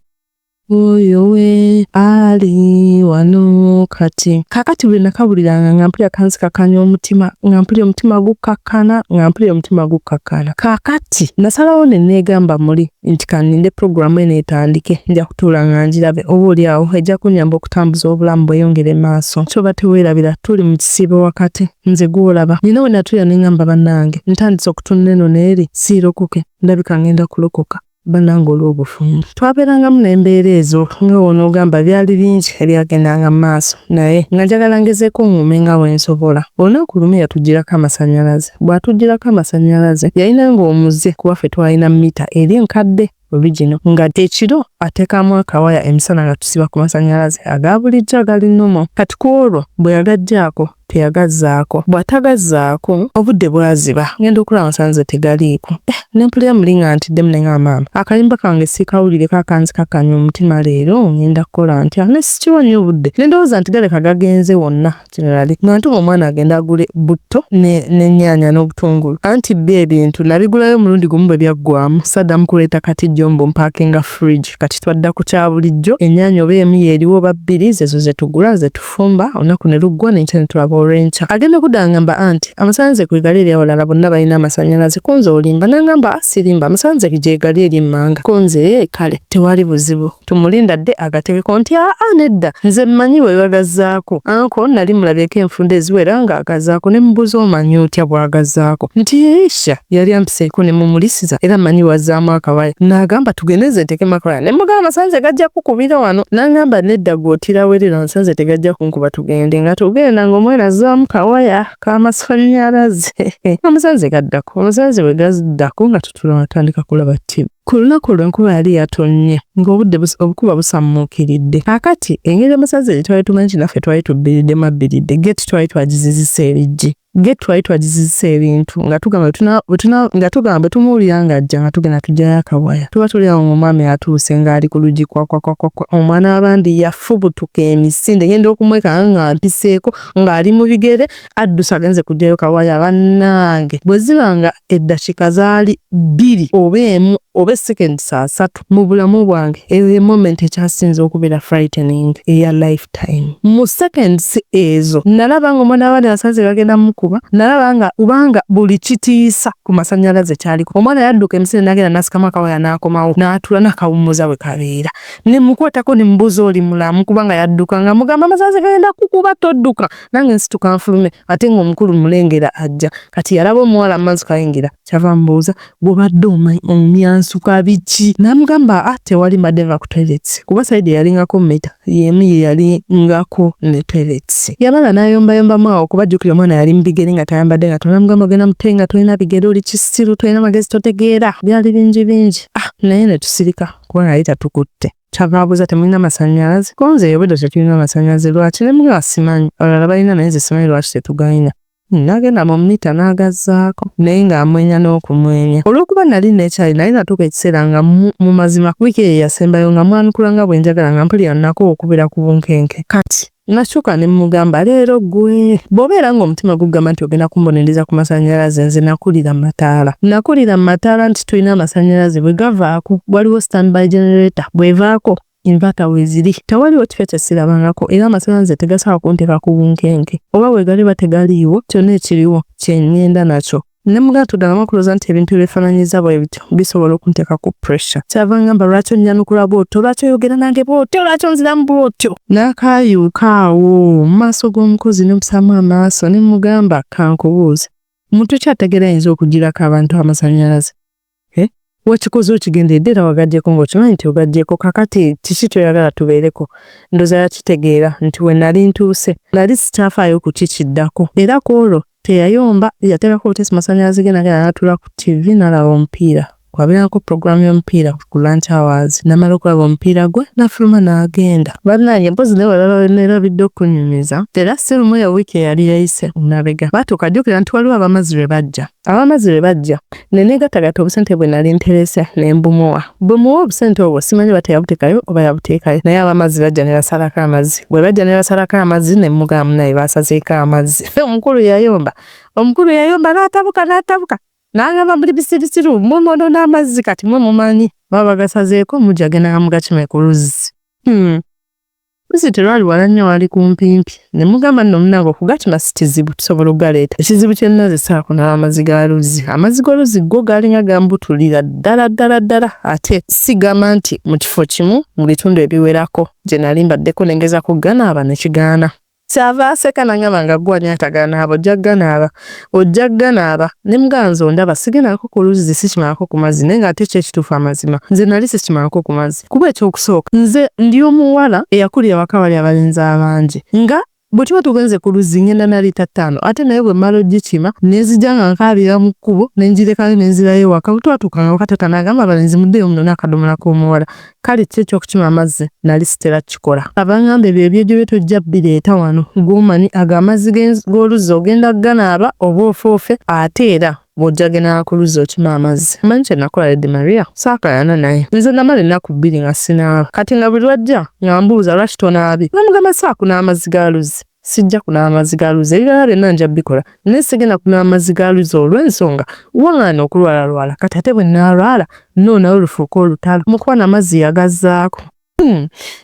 Oyo we ali wano kati. Kaakati buli nakawuliranga nga mpulira kanzikakkanya omutima, nga mpulira omutima gukkakkana, nga mpulira omutima gukkakkana. Kaakati nasalawo ne neegamba muli nti kanninde pulogulaamu eno etandike, nja kutuula nga ngirabe, oba oli awo ejja kunnyamba okutambuza obulamu bweyongere maaso. Kyoba teweerabira tuli mu kisiibo wakati, nze gw'olaba. Nnina we natuulira ne ŋŋamba bannange, ntandise okutunula eno n'eri, siirokoke, ndabika ŋŋenda kulokoka. Banange olw'obufumbo twabeerangamu n'embeera ezo nga w'onoogamba byali bingi ebyagendanga mu maaso naye nga njagala ngezeeko ŋŋume nga bwe nsobola. Olunaku lumu yatuggyirako amasannyalaze. Bw'atuggyirako amasannyalaze yalinanga omuze kuba ffe twalina mmita eri enkadde original nga ekiro ateekamu akawaya emisana nga tusiba ku masannyalaze aga bulijjo agali normal. Kati ku olwo bwe yagaggyaako teyagazzaako. Bw'atagazzaako, obudde bwaziba, ngenda okulaba nsanze tegaliiko. Eh, ne mpulira muli nga ntiddemu ne ngamba maama, akayimba kange siikawulireko akanzikakkanya omutima leero ngenda kukola ntya? Ne sikiwa nnyo budde. Ne ndowooza nti galabika gagenze wonna generally. Nga ntuma omwana agende agule butto n'ennyaanya n'obutungulu. Anti byo ebintu nabigulayo omulundi gumu bwe byaggwaamu, saddamu kuleeta katijjo mbu mpaakinga fridge. Kati twadda ku kya bulijjo, ennyaanya oba emu y'eriwo oba bbiri zeezo ze tugula ze tufumba olunaku ne luggwa n'enkya ne tulaba olw'enkya. Agenda okudda angamba anti amasannyalaze kwegali eri awalala bonna balina amasannyalaze ko nze olimba n'angamba ah sirimba amasannyalaze gyegali eri emmanga ko nze ee kale tewali buzibu tumulinde adde agateekeko nti aa nedda nze mmanyi bwe bagazzaako anko nali mulabyeko enfunda eziwera ng'agazzaako ne mubuuza omanyi otya bw'agazzaako nti isha yali ampiseeko ne mumulisiza era mmanyi bw'azzaamu akawaya n'agamba tugende nze nteekemu akawaya ne mugamba amasannyalaze gajja kukubira wano n'angamba nedda gwe otira werera amasannyalaze tegajja kunkuba tugende nga tugenda ng'omwana azzaamu kawaya k'amasannyalaze amasannyalaze gaddako amasannyalaze bwe gaddako nga tutula watandika kulaba ttivi ku lunaku olwo enkuba yali yatonnye ng'obudde obukuba busammuukiridde kaakati engeri amasannyalaze gye twali tumanyi nti naffe twali tubbiriddemu abbiridde geeti twali twagizizisa eriggi. Gate twali twagizizisa ebintu nga tugamba nga tugamba bwe tumuwulira ng'ajja nga tugenda tujjayo akawaya. Tuba tuli awo ng'omwami atuuse ng'ali ku luggi kwa kwa kwa kwa kwa. Omwana w'abandi yafubutuka emisinde, ngenda okumwekanga nga mpiseeko ng'ali mu bigere adduse agenze kuggyayo kawaya. Bannange bwe ziba nga eddakiika zaali 2 oba 1 oba seconds 30 mu bulamu bwange, eyo ye moment ekyasinze okubeera frightening eya lifetime. Mu seconds ezo nalaba nga omwana w'abandi abasanze bagenda mukuba, nalaba nga kubanga buli kitiisa ku masannyalaze kyaliko. Omwana yadduka emisinde n'agenda n'asikamu akawaya n'akomawo n'atuula n'akawummuza bwe kabeera. Ne mukwatako ne mubuuza oli mulamu kubanga yadduka nga mugamba amasannyalaze gagenda kukuba todduka, nange nsituka nfulume ate ng'omukulu mulengera ajja. Kati yalaba omuwala mu maaso kayingira, kyava amubuuza gw'obadde omyansuka biki? N'amugamba ah tewali mbadde nva ku toilets kuba side eyalingako mita y'emu ye yalingako ne toilets. Yamala n'ayombayombamu awo kuba jjukira omwana yali mu bigere nga tayambadde ngatto, n'amugamba ogenda mu toyi nga tolina bigere oli kisiru tolina magezi totegeera. Byali bingi bingi. Ah naye ne tusirika kubanga yali tatukutte. Kyava abuuza temulina masannyalaze? Ko nze obwedda tetulina masannyalaze lwaki? Ne mugamba simanyi, abalala balina naye nze simanyi lwaki tetugayina. N'agenda mu mita n'agazzaako naye ng'amwenya n'okumwenya. Olw'okuba nali neekyayi naye natuuka ekiseera nga mu mazima wiiki eyo eyasembayo nga mwanukula nga bwe njagala nga mpulira nnakoowa okubeera ku bunkenke. Kati nakyuka ne mmugamba leero ggwe bw'obeera ng'omutima gukugamba nti ogenda kumbonereza ku masannyalaze nze nakulira mu mataala. Nakulira mu mataala nti tulina amasannyalaze bwe gavaako waliwo standby generator bw'evaako inverter weeziri. Tewaliwo kifo kye sirabangako era amasannyalaze tegasobola kunteeka ku bunkenke oba bwe galiba tegaliiwo kyonna ekiriwo kye ŋŋenda nakyo. Ne mugamba toddangamu okulowooza nti ebintu ebyefaanaanyiriza bwe bityo bisobola okunteeka ku pressure. Kyava angamba lwaki onnyanukula bw'otyo, lwaki oyogera nange bw'otyo, lwaki onziramu bw'otyo. N'akaayuuka awo mu maaso g'omukozi ne musaamu amaaso ne mmugamba kankubuuze, muntu ki ategeera ayinza okuggyirako abantu amasannyalaze? Wakikoze okigenderedde era wagaggyeko ng'okimanyi nti ogaggyeko kaakati kiki ky'oyagala tubeereko? Ndowooza yakitegeera nti we nali ntuuse nali sikyafaayo ku ki kiddako era ku olwo teyayomba yateekako buteesi masannyalaze ge n'agenda n'atuula ku TV n'alaba omupiira. Kwabeerako program y'omupiira ku lunch hours n'amala okulaba omupiira gwe n'afuluma n'agenda. Bannange mpozzi naye walala we neerabidde okukunyumiza era si lumu eyo wiiki eyali yayise emabega baatuuka jjukira nti waliwo ab'amazzi lwe bajja. Ab'amazzi lwe bajja ne neegattagatta obusente bwe nali nterese ne mbumuwa. Bwe muwa obusente obwo simanyi oba teyabuteekayo oba yabuteekayo naye ab'amazzi bajja ne basalako amazzi. Bwe bajja ne basalako amazzi ne mmugamba munnaye baasazeeko amazzi. Omukulu yayomba, omukulu yayomba n'atabuka n'atabuka n'agamba muli bisirusiru mmwe mwonoona amazzi kati mmwe mumanyi baba bagasazeeko mujja genda nga mugakime ku luzzi. Luzzi terwali wala nnyo wali kumpimpi ne mugamba nno munnange okugakima si kizibu tusobola okugaleeta. Ekizibu kye nnaze ssaako kunaaba amazzi ga luzzi. Amazzi g'oluzzi go gaalinga gambutulira ddala ddala ddala ate sigamba nti mu kifo kimu mu bitundu ebiwerako gye nali mbaddeko ne ngezaako okuganaaba ne kigaana. Kyava aseka n'angamba nga ggwe ani ataganaaba ojja kuganaaba, ojja kuganaaba. Ne mugamba nze ondaba sigendangako ku luzzi sikimangako ku mazzi naye ng'ate ki ekituufu amazima nze nali sikimangako ku mazzi kuba ekyokusooka nze ndi omuwala eyakulira awaka awali abalenzi abangi nga bwe tuba tugenze ku luzzi ngenda na liita 5 ate naye bwe mmala ogikima ne nzija nga nkaabira mu kkubo ne ngirekayo ne nzirayo ewaka. Bwe twatuukanga awaka taata n'agamba abalenzi muddeeyo munone akadomola k'omuwala. Kale ki eky'okukima amazzi nali sitera kukikola. Abangamba ebyo ebyejjo byo tojja bireeta wano gw'omanyi ago amazzi g'oluzzi ogenda kuganaaba oba ofoofe ate era bw'ojja genda ku luzzi okima amazzi. Omanyi kye nakola Lady Maria? Saakayana naye. Nze namala ennaku 2 nga sinaaba. Kati nga buli lw'ajja nga mbuuza lwaki tonaabye? Namugamba saakunaaba amazzi ga luzzi. Sijja kunaaba amazzi ga luzzi. Ebirala byonna nja bikola naye sigenda kunaaba amazzi ga luzzi olw'ensonga waŋŋaana okulwalalwala kati ate bwe nnaalwala nnoonayo lufuuke olutalo. Mukwano amazzi yagazzaako.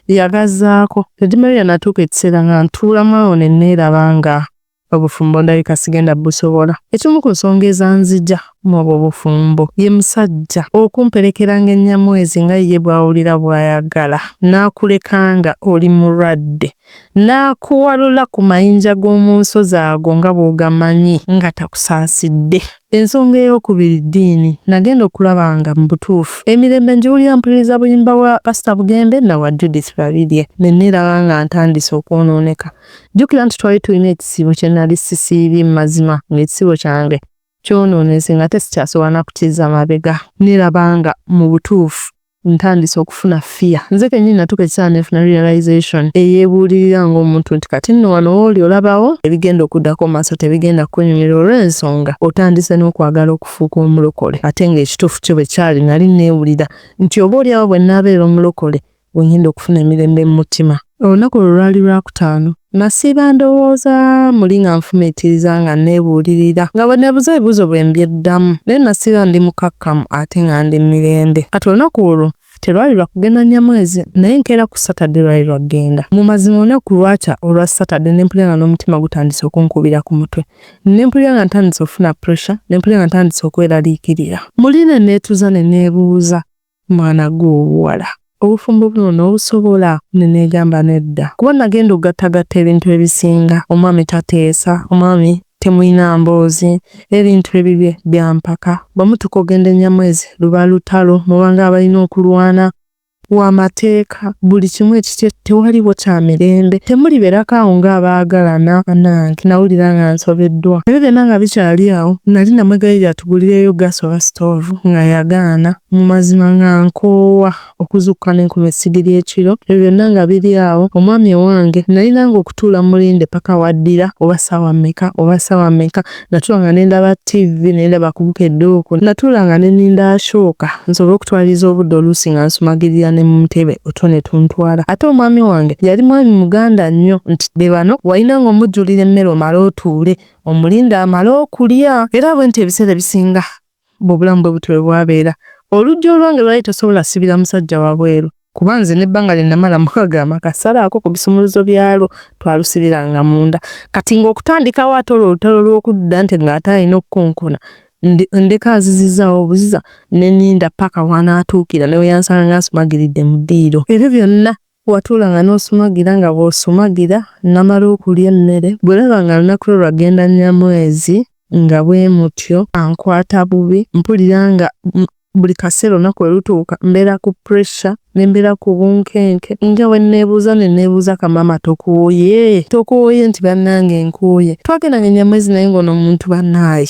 Yagazzaako. Lady Maria natuuka ekiseera nga ntuulamu awo ne neeraba nga obufumbo ndabika sigenda busobola. Ekimu ku nsonga ezanzija mu obwo obufumbo ye musajja okumperekeranga ennyamwezi nga ye bw'awulira bw'ayagala n'akuleka nga oli mulwadde n'akuwalula ku mayinja g'omu nsozi ago nga bw'ogamanyi nga takusaasidde. Ensonga eyookubiri ddiini. Nagenda okulaba nga mu butuufu emirembe ngiwulira mpuliriza buyimba bwa Pasita Bugembe na bwa Judith Babirye ne neeraba nga ntandise okwonooneka. Jjukira nti twali tulina ekisiibo kye nali sisiibye mu mazima ng'ekisiibo kyange kyonoonese nga ate sikyasobola na kukizza mabega. Neeraba nga mu butuufu Ntandise okufuna fear. Nze kennyini natuuka ekiseera nenfuna realization eyeebuulirira ng'omuntu nti kati nno wano wooli olabawo ebigenda okuddako mu maaso tebigenda kukunyumira olw'ensonga otandise n'okwagala okufuuka omulokole, ate ng'ekituufu kyo bwe kyali nali neewulira nti oba oli awo bwe nnaabeera omulokole bwe ngenda okufuna emirembe mu mutima. Olunaku olwo lwali Lwakutaano. Nasiiba ndowooza muli nga nfumiitiriza nga nneebuulirira nga bwe neebuuza ebibuuzo bwe mbyeddamu, naye nasiiba ndi mukakkamu ate nga ndi mu mirembe. Kati olunaku olwo telwali lwa kugenda Nyamwezi, naye nkeera ku Saturday lwali lwa kugenda. Mu mazima olunaku lwakya olwa Saturday ne mpulira nga n'omutima gutandise okunkubira ku mutwe. Ne mpulira nga ntandise okufuna pressure, ne mpulira nga ntandise okweraliikirira. Muli ne neetuuza ne neebuuza, mwana gwe obuwala obufumbo buno n'obusobola? Ne neegamba nedda. Kuba nagenda okugattagatta ebintu ebisinga, omwami tateesa, omwami temulina mboozi, ebintu ebibye bya mpaka. Bwe mutuuka okugenda e Nyamwezi luba lutalo, muba ng'abalina okulwana w'amateeka, buli kimu ekikye tewaliwo kya mirembe, temulibeerako awo ng'abaagalana. Bannange nawulira nga nsobeddwa. Ebyo byonna nga bikyali awo, nali namwegayirira atugulireyo gaasi oba sitoovu nga yagaana. Mu mazima nga nkoowa okuzuukuka ne nkuma essigiri ekiro, ebyo byonna nga biri awo. Omwami ewange nalinanga okutuula mmulinde paka w'addira oba ssaawa mmeka oba ssaawa mmeka. Natuulanga ne ndaba ttivvi ne ndaba ku Bukedde okwo. Natuulanga ne nninda Ashoka nsobole okutwaliriza obudde oluusi nga nsumagirira ne mu ntebe otulo ne tuntwala. Ate omwami wange yali mwami Muganda nnyo nti be bano walinanga omujjulira emmere omale otuule omulinde amale okulya. Era bwentyo ebiseera ebisinga obulamu bwe butyo bwe bwabeera. Oluggi olwange lwali tosobola sibira musajja wabweru kuba nze n'ebbanga lye namala mu ago amaka salaako ku bisumuluzo byalwo twalusibiranga munda. Kati ng'okutandikawo ate olwo olutalo lw'okudda nti ng'ate alina okukonkona ndeka nzizizzaawo obuziza ne nninda ppaka w'anaatuukira ne we yansanga nga nsumagiridde mu ddiiro. Ebyo byonna watuulanga n'osumagira nga bw'osumagira namala okulya emmere bw'olaba nga lunaku lwo lwa kugenda Nyamwezi nga bwe mutyo ankwata bubi mpulira nga buli kaseera olunaku lwe lutuuka mbeera ku pressure ne mbeera ku bunkenke nga bwe nneebuuza ne nneebuuza ka maama tokooye? Tokooye nti bannange nkooye. Twagendanga e Nyamwezi naye ng'ono omuntu bannaaye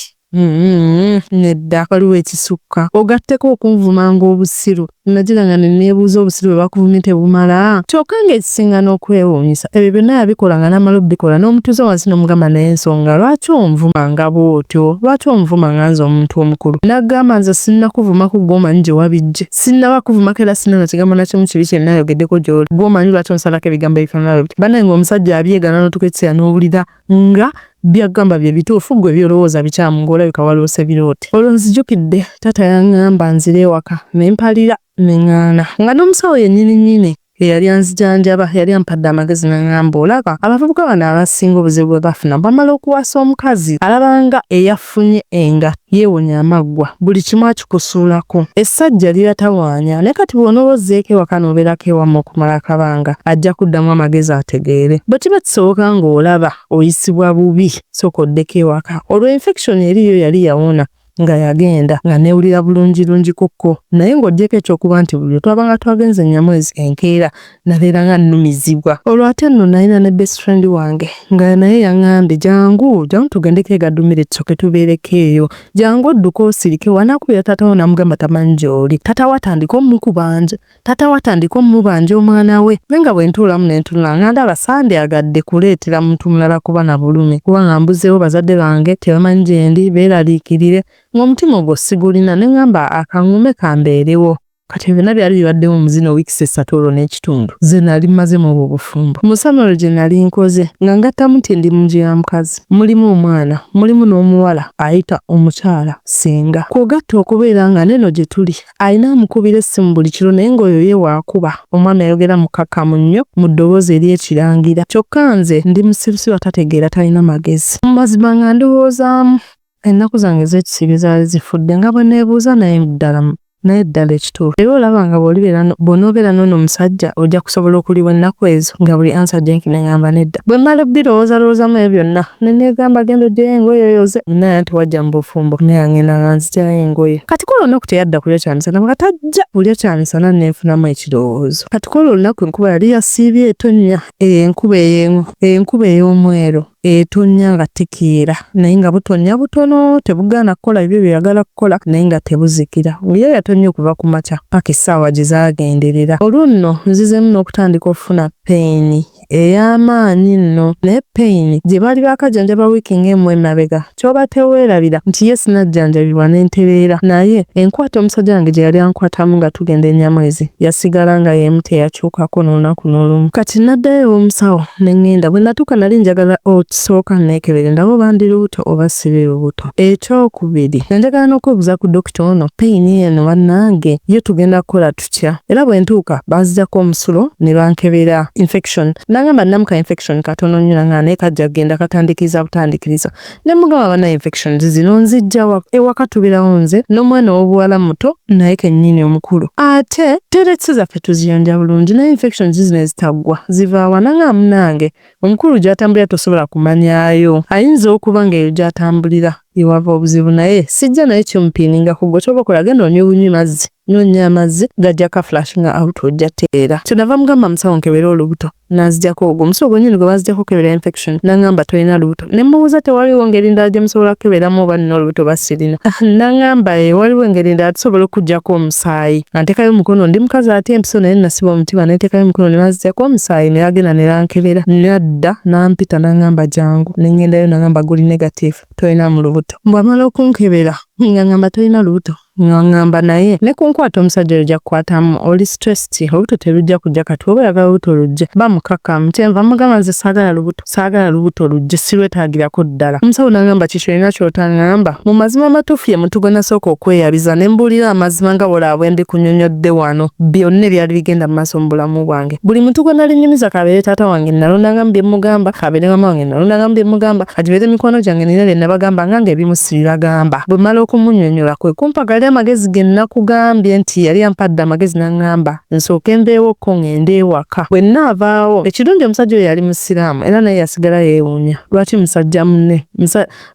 nedda waliwo ekisukka. Ogatteko okunvumanga obusiru. Nagira nga ne neebuuza obusiru bwe bakuvumye tebumala? Kyokka ng'ekisinga n'okwewuunyisa ebyo byonna yabikola nga n'amala obbikola n'omutuuza wansi n'omugamba naye ensonga lwaki onvuma nga bw'otyo? Lwaki onvuma nga nze omuntu omukulu? N'agamba nze sinnakuvumako ggwe omanyi gye wabiggye. Sinnaba kukuvumako era sirina na kigambo na kimu kibi kye nnayogeddeko gy'oli. Ggwe omanyi lwaki onsalako ebigambo ebifaanana bwe bityo. Bannange ng'omusajja abyegaana n'otuuka ekiseera n'owulira nga by'agamba bye bituufu ggwe by'olowooza bikyamu ng'olabika waloose biroote. Olwo nzijukidde taata yang'amba nzire ewaka ne mpalira ne ŋŋaana nga n'omusawo yennyini nnyini eyali anzijanjaba yali ampadde amagezi n'aŋŋamba olaba abavubuka bano abasinga obuzibu bwe bafuna bamala okuwasa omukazi alaba nga eyafunye engatto yeewonya amaggwa buli kimu akikusuulako. Essajja libatawaanya naye kati bw'onooba ozzeeko ewaka n'obeerako ewammwe okumala akabanga ajja kuddamu amagezi ategeere. Bwe kiba kisoboka ng'olaba oyisibwa bubi sooka oddeko ewaka. Olwo infection eri yo yali yawona nga yagenda nga neewulira bulungirungikokko naye ng'oggyeko eky'okuba nti buli lwe twabanga twagenze e Nyamwezi enkeera nabeeranga nnumizibwa. Olwo ate nno nalina ne best friend wange nga naye yaŋŋambye jangu, jangu tugendeko e Gadumire tusooke tubeereko eyo, jangu odduke osirike w'anaakubira taata wo n'amugamba tamanyi gy'oli, taata wo atandike ommukubanja. Taata we atandike omubanja omwana we. Naye nga bwe ntuulamu ne ntunula nga ndaba sandyagadde kuleetera muntu mulala kuba na bulumi kuba nga mbuzeewo bazadde bange tebamanyi gyendi beeraliikirire ng'omutima ogwo sigulina ne ŋŋamba akaŋŋume kambeerewo. Kati ebyo byonna byali bibaddewo mu zino weeks essatu olwo n'ekitundu ze nali mmaze mu obwo obufumbo. Mu summary gye nali nkoze nga ngattamu nti ndi mu nju ya mukazi, mulimu omwana, mulimu n'omuwala ayita omukyala ssenga. Kw'ogatta okubeera nga n'eno gye tuli Alina amukubira essimu buli kiro naye ng'oyo ye w'akuba. Omwami ayogera mukkakkamu nnyo mu ddoboozi ery'ekirangira. Kyokka nze ndi musirusiru atategeera atalina magezi. Mu mazima nga ndowoozaamu, ennaku zange ez'ekisiibo ezaali zifudde nga bwe neebuuza naye ddala naye ddala ekituufu. Era olaba nga bw'olibeera bw'onoobeera n'ono omusajja ojja kusobola okuliwa ennaku ezo? Nga buli answer gye nngamba nedda. Bwe mmala obbirowoozalowoozaamu ebyo byonna ne neegamba genda oggyeyo engoye oyoze. Naye anti wajja mu bufumbo naye ngenda nga nzigyayo engoye. Kati kwolwo olunaku teyadda kulya kyamisana nga tajja kulya kyamisana ne nfunamu ekirowoozo. Kati kwolwo olunaku enkuba yali yasiibye etonnya, eyo enkuba eyo enkuba ey'omwero. Etonnya nga tekeera naye nga butonnya butono, tebugaana kukola bibyo by'oyagala kukola naye nga tebuzikira. Ye yatonnya okuva ku makya paka essaawa gye zaagenderera. Olwo nno nzizeemu n'okutandika okufuna pain ey'amaanyi nno, naye pain gye baali baakajjanjaba wiiki ng'emu emabega. Ky'oba teweerabira nti ye sinajjanjabibwa ne ntereera, naye enkwata omusajja wange gye yali ankwatamu nga tugenda e Nyamwezi yasigala nga y'emu, teyakyukako n'olunaku n'olumu. Kati naddayo ew'omusawo ne ŋŋenda. Bwe natuuka nali njagala okisooka nneekebere ndabe oba ndi lubuto oba siri lubuto. Ekyokubiri nga njagala n'okwebuuza ku dokita ono, pain eno bannange yo tugenda kukola tutya? Era bwe ntuuka banzigyako omusulo ne bankebera infection. Nangamba nnamu ka infection katono nnyo, nangamba naye kajja kugenda katandikiriza butandikiriza. Ne mugamba bannaye infections zino nziggya wa? Ewaka tubeerawo nze n'omwana ow'obuwala muto naye kennyini omukulu. Ate toilets zaffe tuziyonja bulungi naye infections zino ezitaggwa ziva wa? Nangamba munnange omukulu gy'atambulira tosobola kumanyaayo. Ayinza okuba ng'eyo gy'atambulira ewava obuzibu naye sijja naye kimupiininga ku ggwe ky'oba okola genda onywe bunywi mazzi, nywa nnyo amazzi gajja kaflushinga out ojja tereera. Kyenava mugamba musawo nkebere olubuto n'anzigyako ogwo omusawo gwennyini gwe banzigyako okukebera infection n'angamba tolina lubuto. Ne mmubuuza tewaliwo ngeri ndala gye musobola kukeberamu oba nnina olubuto oba sirina. N'angamba ee waliwo engeri endala tusobola okukuggyako omusaayi. Nga nteekayo omukono, ndi mukazi atya empiso naye nasiba omutima ne nteekayo omukono ne banzigyako omusaayi ne bagenda ne bankebera. N'adda n'ampita n'angamba jangu ne ŋŋendayo n'angamba guli negative tolina mu lubuto. Bw'amala okunkebera ng'angamba tolina lubuto, ng'angamba naye ne ku nkwata omusajja oyo gy'akukwatamu oli stressed, olubuto terujja kujja kati bw'oba oyagala olubuto lujje ba mukkakkamu. Kyenva mugamba nze saagala lubuto, saagala lubuto lujje sirwetaagirako ddala. Omusawo n'angamba kiki olina ky'otaŋŋamba? Mu mazima amatuufu ye muntu gwe nasooka okweyabiza ne mbuulira amazima nga bw'olaba bwe mbikunnyonnyodde wano byonna ebyali bigenda mu maaso mu bulamu bwange. Buli muntu gwe nali nnyumiza k'abeere taata wange nalondangamu bye mmugamba, k'abeere maama wange nalondangamu bye mmugamba, kagibeere mikwano gyange nina bye nabagamba nga ng'ebimu sibibagamba. Bwe mmala okumunnyonnyola kwe kumpa gali amagezi ge nakugambye nti yali ampadde amagezi n'aŋŋamba nsooke nveewokko ŋŋende ewaka. Bwe nnaavaawo, ekirungi omusajja oyo yali Musiraamu era naye yasigala yeewuunya lwaki musajja munne,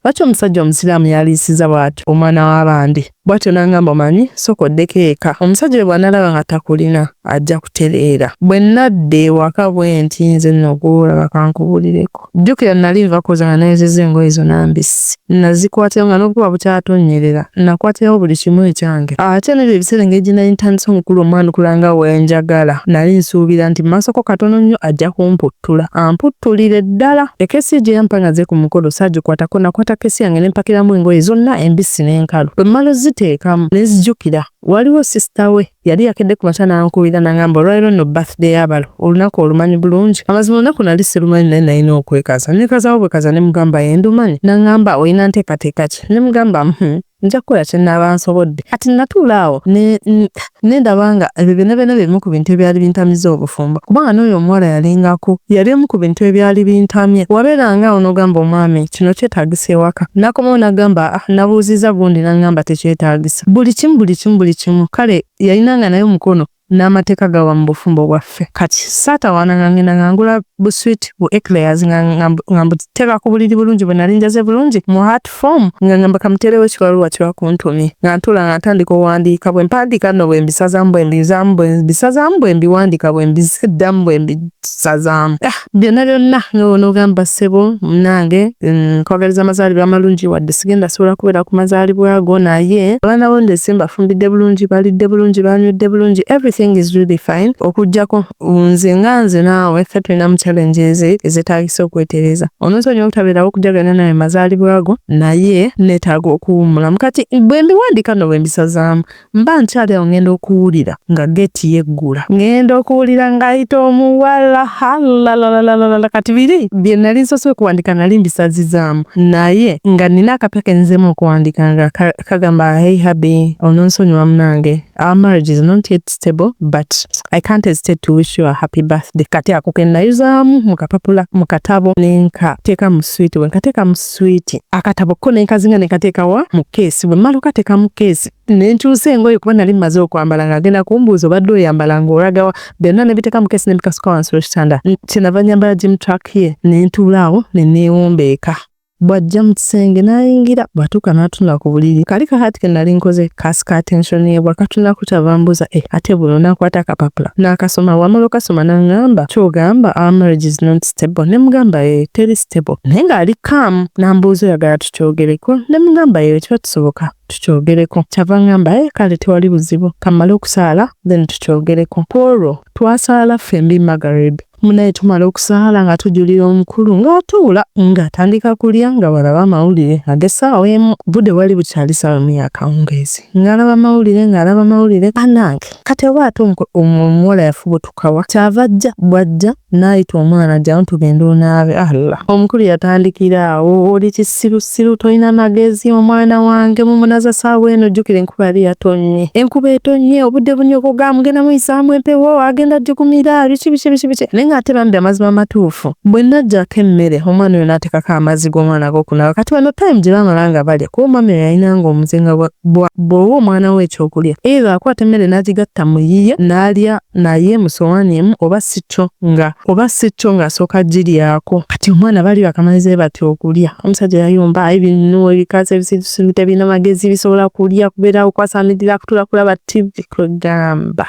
lwaki omusajja Omusiraamu yaliisizza bw'atyo omwana w'abandi. Bw'atyo n'aŋŋamba omanyi sooka oddeko eka, omusajja oyo bw'anaalaba nga takulina ajja kutereera. Bwe nnadda ewaka bwe nti nze nno gw'olaba kankubuulireko. Jjukira nali nva kwoza nga nayozezza engoye zonna mbisi. Nazikwatirawo nga n'obukuba bukyatonnyerera. Nakwatirawo buli kimu ekyange. Ate n'ebyo ebiseera engeri gye nali ntandise omukulu omwanukula nga we njagala, nali nsuubira nti mu maasoko katono nnyo ajja kumputtula. Amputtulire ddala. Ekkeesi ye gye yampa nga nze ku mukolo saagikwatako. Nakwata kkeesi yange ne mpakiramu engoye zonna embisi n'enkalu. Bwe mmala ozziteekamu ne nzijukira waliwo sisita we yali yakedde ku makya n'ankubira n'angamba olwaleero nno birthday ya balo, olunaku olumanyi bulungi. Amazima olunaku nali sirumanyi naye nalina okwekaza. Neekazaawo bwekaza ne mugamba ye ndumanyi. N'angamba olina nteekateeka ki? Ne mugamba nja kukola kye nnaaba nsobodde. Kati natuula awo ne ne ndaba nga ebyo byonna byonna bye bimu ku bintu ebyali bintamizza obufumbo. Kubanga n'oyo omuwala yalingako, yali omu ku bintu ebyali bintamye. Wabeeranga awo n'ogamba omwami kino kyetaagisa ewaka. N'akomawo n'agamba ah nabuuzizza gundi n'angamba tekyetaagisa. Buli kimu buli kimu buli kimu kale yalinanga naye omukono n'amateeka gawa mu bufumbo bwaffe. Kati saatawaana nga ngenda nga ngula bu sweet bu eclairs nga mbuteeka ku buliri bulungi bwe nali njaze bulungi mu heart form nga ngamba kamuteerewo ekibaluwa kye bakuntumye. Nga ntuula nga ntandika owandiika bwe mpandiika nno bwe mbisazaamu bwe mbizaamu bwe mbisazaamu bwe mbiwandiika bwe mbiziddamu bwe mbisazaamu. Ah byonna byonna nga bw'onoogamba ssebo munnange nkwagaliza amazaalibwa amalungi wadde sigenda sobola kubeera ku mazaalibwa go naye abaana bo ndese mbafumbidde bulungi, balidde bulungi, banywedde bulungi, everything is really fine okuggyako nze nga nze naawe ffe tulinamu challenges ezeetaagisa okwetereeza. Ononsonyiwa obutabeerawo okujaganya naawe mazaalibwa go naye neetaaga okuwummulamu. Kati bwe mbiwandiika nno bwe mbisazaamu mba nkyali awo ngenda okuwulira nga geeti yeggula. Ngenda okuwulira ng'ayita omuwala halalalalala kati biri bye nali nsoose okuwandiika nali mbisazizaamu naye nga nnina akapya ke nzizeemu okuwandiika nga kagamba hey hubby ononsonyiwa munnange our marriage is not yet stable but I can't hesitate to wish you a happy birthday. Kati ako ke nayuzaamu mu kapapula mu katabo ne nkateeka mu swiiti. Bwe nkateeka mu swiiti akatabo ko ne nkazinga ne nkateeka wa mu keesi. Bwe mmala okukateeka mu keesi ne nkyusa engoye kuba nali mmaze okwambala ng'agenda kumbuuza obadde oyambala ng'olaga wa. Byonna ne mbiteeka mu keesi ne mbikasuka wansi w'ekitanda. Kyenava nnyambala gym track ye ne ntuula awo ne neewombeeka. Bw'ajja mu kisenge n'ayingira, bw'atuuka n'atunula ku buliri, kali kahaati ke nali nkoze kaasika attention ye. Bw'akatunulako kyava ambuuza, "Eh, ate buno?" N'akwata akapapula n'akasoma. Bw'amala okasoma n'aŋŋamba, "Ky'ogamba our marriage is not stable?" Ne mugamba, "Eh, teri stable," naye ng'ali calm. N'ambuuza, "Oyagala tukyogereko?" Ne mugamba, "Eyo kiba tusoboka tukyogereko." Kyava ŋŋamba, "Eh, kale tewali buzibu, kammale okusaala then tukyogereko." Ku olwo twasaala ffembi Magharib. Munaye tumala okusaala nga tujulira omukulu ng'atuula ng'atandika kulya nga bw'alaba amawulire ag'essaawa 1. Budde bwali bukyali ssaawa 1 y'akawungeezi, ng'alaba amawulire, ng'alaba amawulire. Bannange, kati oba ate omuwala yafubutukawa? Kyava ajja, bw'ajja n'ayita omwana, "Jjamu tugende onaabe." Allah, omukulu yatandikira awo, "Oli kisirusiru, tolina magezi, omwana wange mumunaza ssaawa eno? Jjukira enkuba yali yatonnye, enkuba etonnye, obudde bunyogoga, mugenda muyisaamu empewo, agenda jjugumira, biki biki biki biki." Naye ng'ate bambi, amazima amatuufu, bwe najjako emmere, omwana oyo n'ateekako amazzi g'omwana ag'okunaaba. Kati bano time gye bamala nga balya, kuba omwami oyo yalinanga omuze nga bw'owa omwana we ekyokulya, either akwata emmere n'agigatta mu yiye n'alya naye mu sowaani emu, oba si kyo ng'asooka giryako. Kati omwana baali bakamalize bati okulya, omusajja yayomba, "Ayi bino ebikazi ebisirusiru tebirina magezi, bisobola kulya kubeerawo kwasamirira kutuula kulaba TV." Kwegamba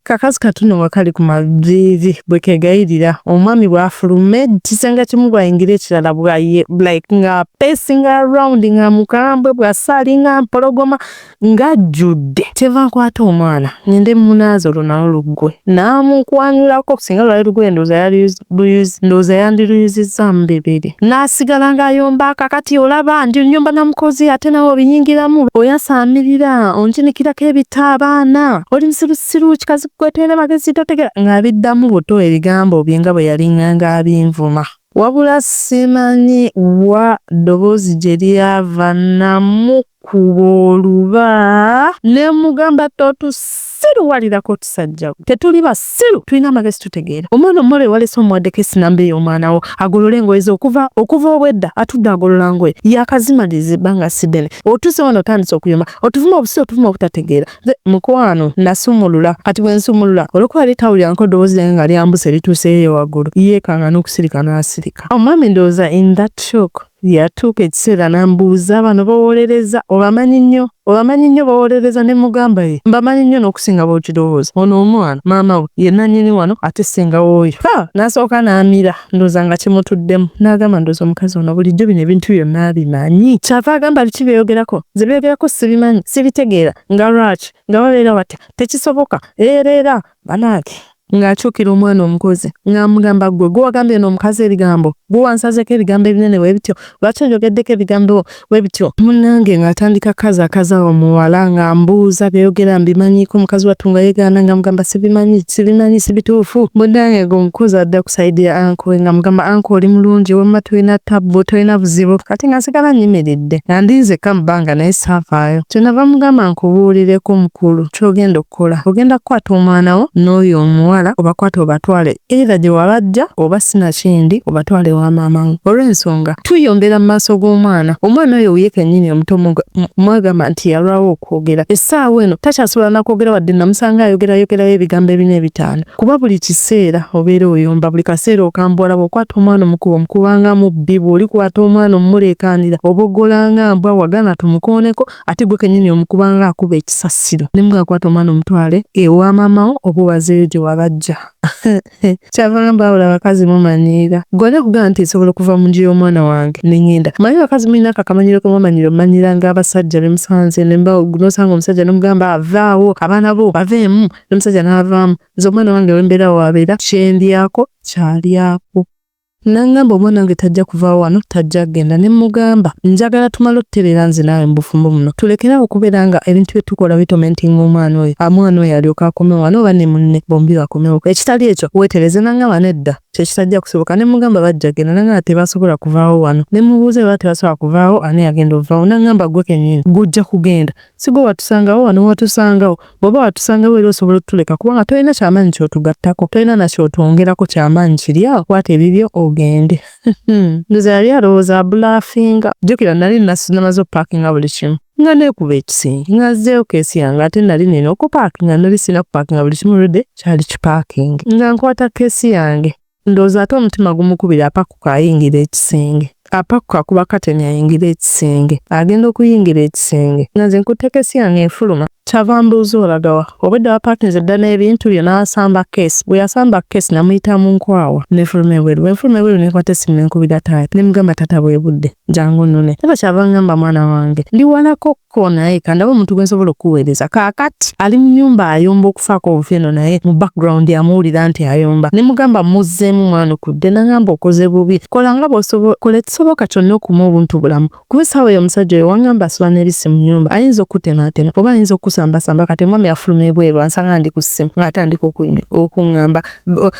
kakazi katono nga kali ku maviivi bwe keegayirira omwami bw'afuluma ekisenge kimu bw'ayingira ekirala, bwaye like nga pacing around, nga mukambwe, bw'assa alinga mpologoma ng'ajjudde. Kyeva nkwata omwana ngende munaaza, olwo nalwo luggwe, n'amukwanyulako. Singa lwali lugoye, ndowooza yandiruyuzizzaamu bibiri. N'asigala ng'ayomba, "Kakati olaba ndi nnyumba na mukozi, ate nawe obiyingiramu, oyasaamirira, onkinikirako ebita abaana, oli musirusiru, kikazi gwe tolina magezi, totegeera," ng'abiddamu buto ebigambo bye nga bwe yalinganga abinvuma. Wabula simanyi wa ddoboozi gye lyava, namukuba oluba ne mugamba, "Totusiruwalirako tusajja, tetuli basiru, tulina amagezi, tutegeera. Omwana omuwala ewalese omuwaddeko esinamba ey'omwana wo agolole engoye ze, okuva obwedda atudde agolola ngoye, yakazimaliriza ebbanga si ddene, otuuse wano otandise okuyomba, otuvuma obusiru, otuvuma obutategeera." Mukwano, nasumulula. Kati bwe nsumulula, olwokuba yali tawulirangako ddoboozi lyange nga lyambuse lituuseeyo waggulu, yeekanga n'okusirika n'asirika. Omwami ndowooza in that shock yatuuka ekiseera n'ambuuza, "Bano bawolereza obamanyi nnyo? Obamanyi nnyo bawolereza?" Ne mugamba, "Ye, mbamanyi nnyo n'okusinga bw'okirowooza. Ono omwana maama we ye nannyini wano, ate ssenga w'oyo." N'asooka n'amira, ndowooza nga kimutuddemu, n'agamba, "Ndowooza omukazi ono bulijjo bino ebintu byonna abimanyi. Kyava agamba biki byeyogerako, nze byeyogerako sibimanyi, sibitegeera, nga lwaki nga babeera batya, tekisoboka." Era era bannange, ng'akyukira omwana omukozi ng'amugamba, "Ggwe gwe wagambye ono omukazi ebigambo, gwe wansazeeko ebigambo ebinene bwe bityo, lwaki onjogeddeko ebigambo bwe bityo?" Munnange ng'atandika kazaakaza omuwala, ng'ambuuza, "Byeyogera mbimanyiiko?" Mukazi wattu nga yeegaana, ng'amugamba, "Sibimanyi, sibimanyi, si bituufu." Munnange ng'omukozi adda ku side ya uncle we, ng'amugamba, "Uncle, oli mulungi, wamma tolina tabbu, tolina buzibu." Kati nga nsigala nnyimiridde nga ndi nzekka mu bbanga, naye saavaayo. Kyenava mugamba, "Nkubuulireko mukulu, ky'ogenda okukola, ogenda kukwata omwana wo n'oyo omuwala, obakwate obatwale either gye wabajja oba sinakindi obatwale ewa maama wo, olw'ensonga tuyombera mu maaso g'omwana. Omwana oyo ye kennyini omuto mwagamba nti yalwawo okwogera, essaawa eno takyasobola nakwogera, wadde namusanga ayogerayogerayo ebigambo ebina ebitaano, kuba buli kiseera obeera oyomba, buli kaseera okambuwala. Bw'okwata omwana omukuba, omukubanga mubbi, bw'olikwata omwana omumuleekaanira, oboggolanga mbwa, wagana tumukooneko, ate gwe kennyini omukubanga akuba ekisasiro. Ne mugamba, kwata omwana omutwale ewa maama wo oba obazeeyo gye wabajja." Kyava ngamba, "Wabula abakazi mumanyiira. Gwe oli okugamba nti nsobola okuva mu nju y'omwana wange ne ŋŋenda." Manyi abakazi mulina ako akamanyiro ke mwamanyira omumanyiranga abasajja be musanze, n'osanga omusajja n'omugamba, "Avaawo, abaana bo baveemu," n'omusajja n'avaamu. "Nze omwana wange wembeera waabeera, kyendyako kyalyako." N'aŋŋamba, "Omwana wange tajja kuvaawo wano, tajja kugenda." Ne mmugamba, "Njagala tumale otutereera nze naawe mu bufumbo muno, tulekere awo okubeera nga ebintu bye tukola bitormentinga omwana oyo, omwana oyo alyoke akome wano oba ne munne, bombi bakomewo. Ekitali ekyo weetereze." N'aŋŋamba, "Nedda, kyekitajja kusoboka." Ne mmugamba, "Bajja genda." N'aŋŋamba, "Tebasobola kuvaawo wano." Ne mubuuza, "Bwe baba tebasobola kuvaawo, ani agenda ovaawo?" N'aŋŋamba, "Ggwe kennyini gw'ojja kugenda, si gwe watusangawo wano? Watusangawo, bw'oba watusangawo era osobola otuleka, kubanga tolina kyamaanyi ky'otugattako, tolina na ky'otwongerako kyamaanyi kiri awo, kwata ebibyo ogende." Ndowooza yali alowooza abluffinga. Jjukira nali namaze okupackinga buli kimu, nga neekuba ekisenge, nga nziggyayo case yange, ate nali nina okupackinga, nali sirina kupackinga, buli kimu already kyali kipackinge. Nga nkwata case yange, ndowooza ate omutima gumukubira apakuka ayingira ekisenge. Apakuka akuba kateni ayingire ekisenge. Agenda okuyingira ekisenge nga nze nkutte case yange nfuluma. Kyava ambuuza, "Olagawa? Obwedda wapaakinze dda n'ebintu byo?" N'asamba case. Bwe yasamba case, namuyita mu nkwawa nefuluma ebweru. Bwe nfuluma ebweru, nenkwata essimu nenkubira taata, ne mugamba, "Taata, bwe budde, jangu nnone." Taata kyava ngamba, "Mwana wange, ndi walako ko, naye kandabe omuntu gwe nsobola okukuweereza." Kaakati ali mu nnyumba ayomba okufaako obufi eno, naye mu background amuwulira nti ayomba. Ne mugamba, "Muzzeemu mwanukudde." Nagamba, "Okoze bubi, kola nga bw'osobola, kola ekisoboka kyonna okuma obuntu bulamu, kuba essaawa eyo omusajja oyo wangamba asula n'ebisi mu nnyumba, ayinza okutematema oba ayinza okusambasamba." Kati omwami afuluma ebweru, ansanga ndi ku ssimu ng'atandika okuŋŋamba,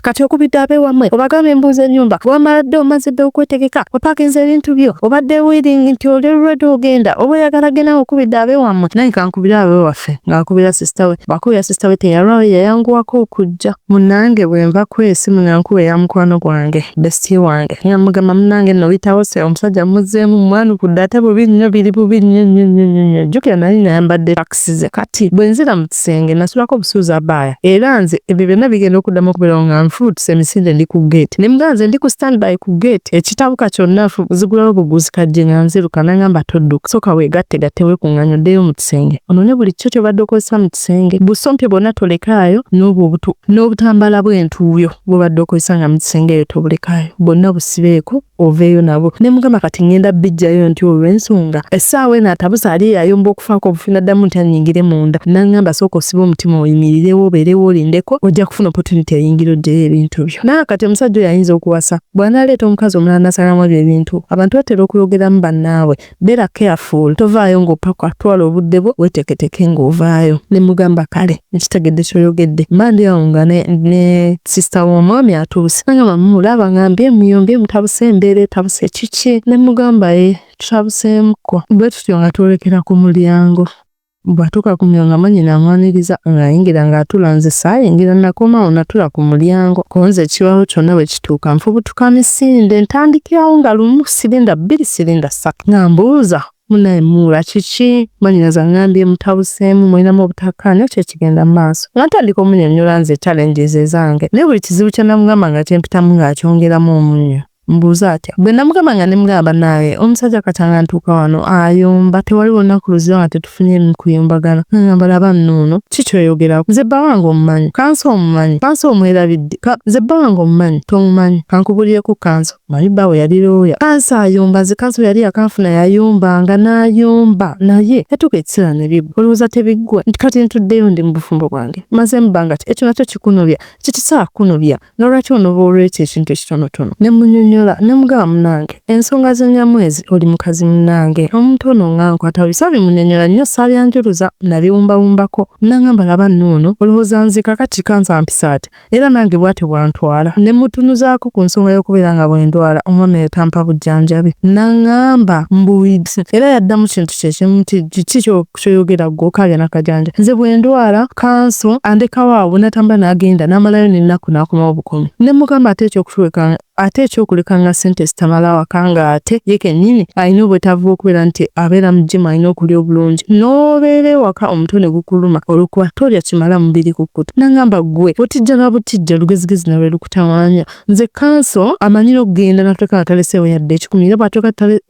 "Kati okubidde ab'ewammwe, obagamba embuuza ennyumba, wamaladde, omaze dde okwetegeka, opaakinze ebintu byo, obadde willing nti oli ready ogenda, oba oyagala genda okubidde ab'ewammwe?" Naye kankubire ab'ewaffe. Ng'akubira sister we. Bw'akubira sister we, teyalwawo, yayanguwako okujja. Munnange, bwe nva ku esimu nga nkuba eya mukwano gwange, bestie wange, nga mugamba, "Munnange nno biyitawo se omusajja muzzeemu mwanukudde, ate bubi nnyo, biri bubi nnyo nnyo nnyo nnyo nnyo." Jjukira nali nayambadde takisi ze. Kati bwe nzira mu kisenge, nasulako obusuuza baaya, era nze ebyo byonna bigenda okuddamu okubeerawo nga nfuutuse emisinde, ndi ku gate. Ne mugamba, "Nze ndi ku standby ku gate, ekitabuka kyonna zigulawo buguzi kajje nga nziruka." Nangamba, "Todduka, sooka weegatte gatte, weekuŋŋaanye, oddeyo mu kisenge onone buli kyo kyobadde okozesa mu kisenge, busompe bwonna tolekaayo, n'obwo n'obutambala bw'entuuyo bw'obadde okozesa nga mu kisenge eyo tobulekaayo, bwonna busibeeko oveeyo nabwo." Ne mugamba, "Kati ŋŋenda bijjayo nti olw'ensonga essaawa eno atabuse ali eyayomba okufaako obufi, naddamu nti annyingire munda?" Naŋŋamba, "Sooka osibe omutima, oyimirirewo, obeerewo, olindeko, ojja kufuna opportunity eyingira oggyeyo ebintu byo." Naye kati omusajja oyo ayinza okuwasa, bw'anaaleeta omukazi omulala n'asangamu ebyo ebintu, abantu batera okuyogeramu bannaabwe. Beera careful, tovaayo ng'opaka, twala obudde bwo weeteeketeeke ng'ovaayo. Ne mugamba, "Kale, nkitegedde ky'oyogedde." Mba ndi awo nga ne sister w'omwami atuuse. Nagamba, "Mulaba ngambye muyombye, mutabuse, embeera etabuse, kiki?" Ne mugamba, "Ye tutabuseemukko." Bwe tutyo nga twolekera ku mulyango. Bw'atuuka ku mulyango, mwannyina amwaniriza, ng'ayingira ng'atula. Nze saayingira, nakomawo natula ku mulyango. Ko nze ekibawo kyonna bwe kituuka, nfubutuka misinde, ntandikirawo nga lumu, sirinda bbiri, sirinda ssatu, nga mbuuza, "Munnaye muula kiki? Mwannyinaze aŋŋambye mutabuseemu, mulinamu obutakkaanya, ki ekigenda mu maaso?" Nga ntandika omunnyonnyola nze challenges ezange, naye buli kizibu kye namugamba nga kyempitamu ng'akyongeramu omunnyo. Mbuuza atya? Bwe namugamba nga ne mugamba, "Bannaaye, omusajja katanga ntuuka wano ayomba, tewaliwo lunaku luziba nga tetufunye kuyombagana." Ngamba, "Laba nno ono, ki kyoyogerako? Nze bba wange omumanyi, kanso omumanyi, kanso omwerabidde, nze bba wange omumanyi, tomumanyi? Kankubulireko, kanso manyi bbaawe yali looya, kanso ayomba, nze kanso yali yakanfuna, yayombanga n'ayomba, naye yatuuka ekiseera ne biggwa. Olowooza tebiggwa? Nti kati ntuddeyo, ndi mu bufumbo bwange mazeemu bbanga ki? Ekyo nakyo kikunobya kitisaa kunobya nga lwaki onoba olwekyo ekintu ekitonotono?" Ne munnyonnyola, ne mugamba, "Munnange, ensonga z'ennyamwezi, oli mukazi munnange, omuntu ono nga nkwata bubi." Saabimunnyonnyola nnyo, saayanjuluza, nabiwumbawumbako. Nangamba, "Laba nno ono, olowooza nze kakati kansa mpisa ati, era nange bw'atyo bw'antwala." Ne mutunuzaako ku nsonga y'okubeera nga bwe ndwala, omwami oyo tampa bujjanjabi. Naŋŋamba mbu era yaddamu kintu kyekimu nti, "Kiki kyoyogera ggwe okaabya nakajanja? Nze bwe ndwala, kanso andekawo awo natambula n'agenda n'amalayo n'ennaku n'akomawo bukomi." Ne mugamba, ate ekyokutuweka, ate ekyokulekanga ssente zitamala waka, ng'ate ye kennyini alina obwetaavu bw'okubeera nti abeera mu gym, alina okulya obulungi, n'obeera ewaka omutwe ne gukuluma olw'okuba tolya kimala mubiri kukkuta. N'aŋŋamba, "Ggwe otijja na butijja, lugezigezi nalwe lukutawaanya. Nze kanso amanyire okugenda n'atuleka nga taleseewo yadde ekikumi,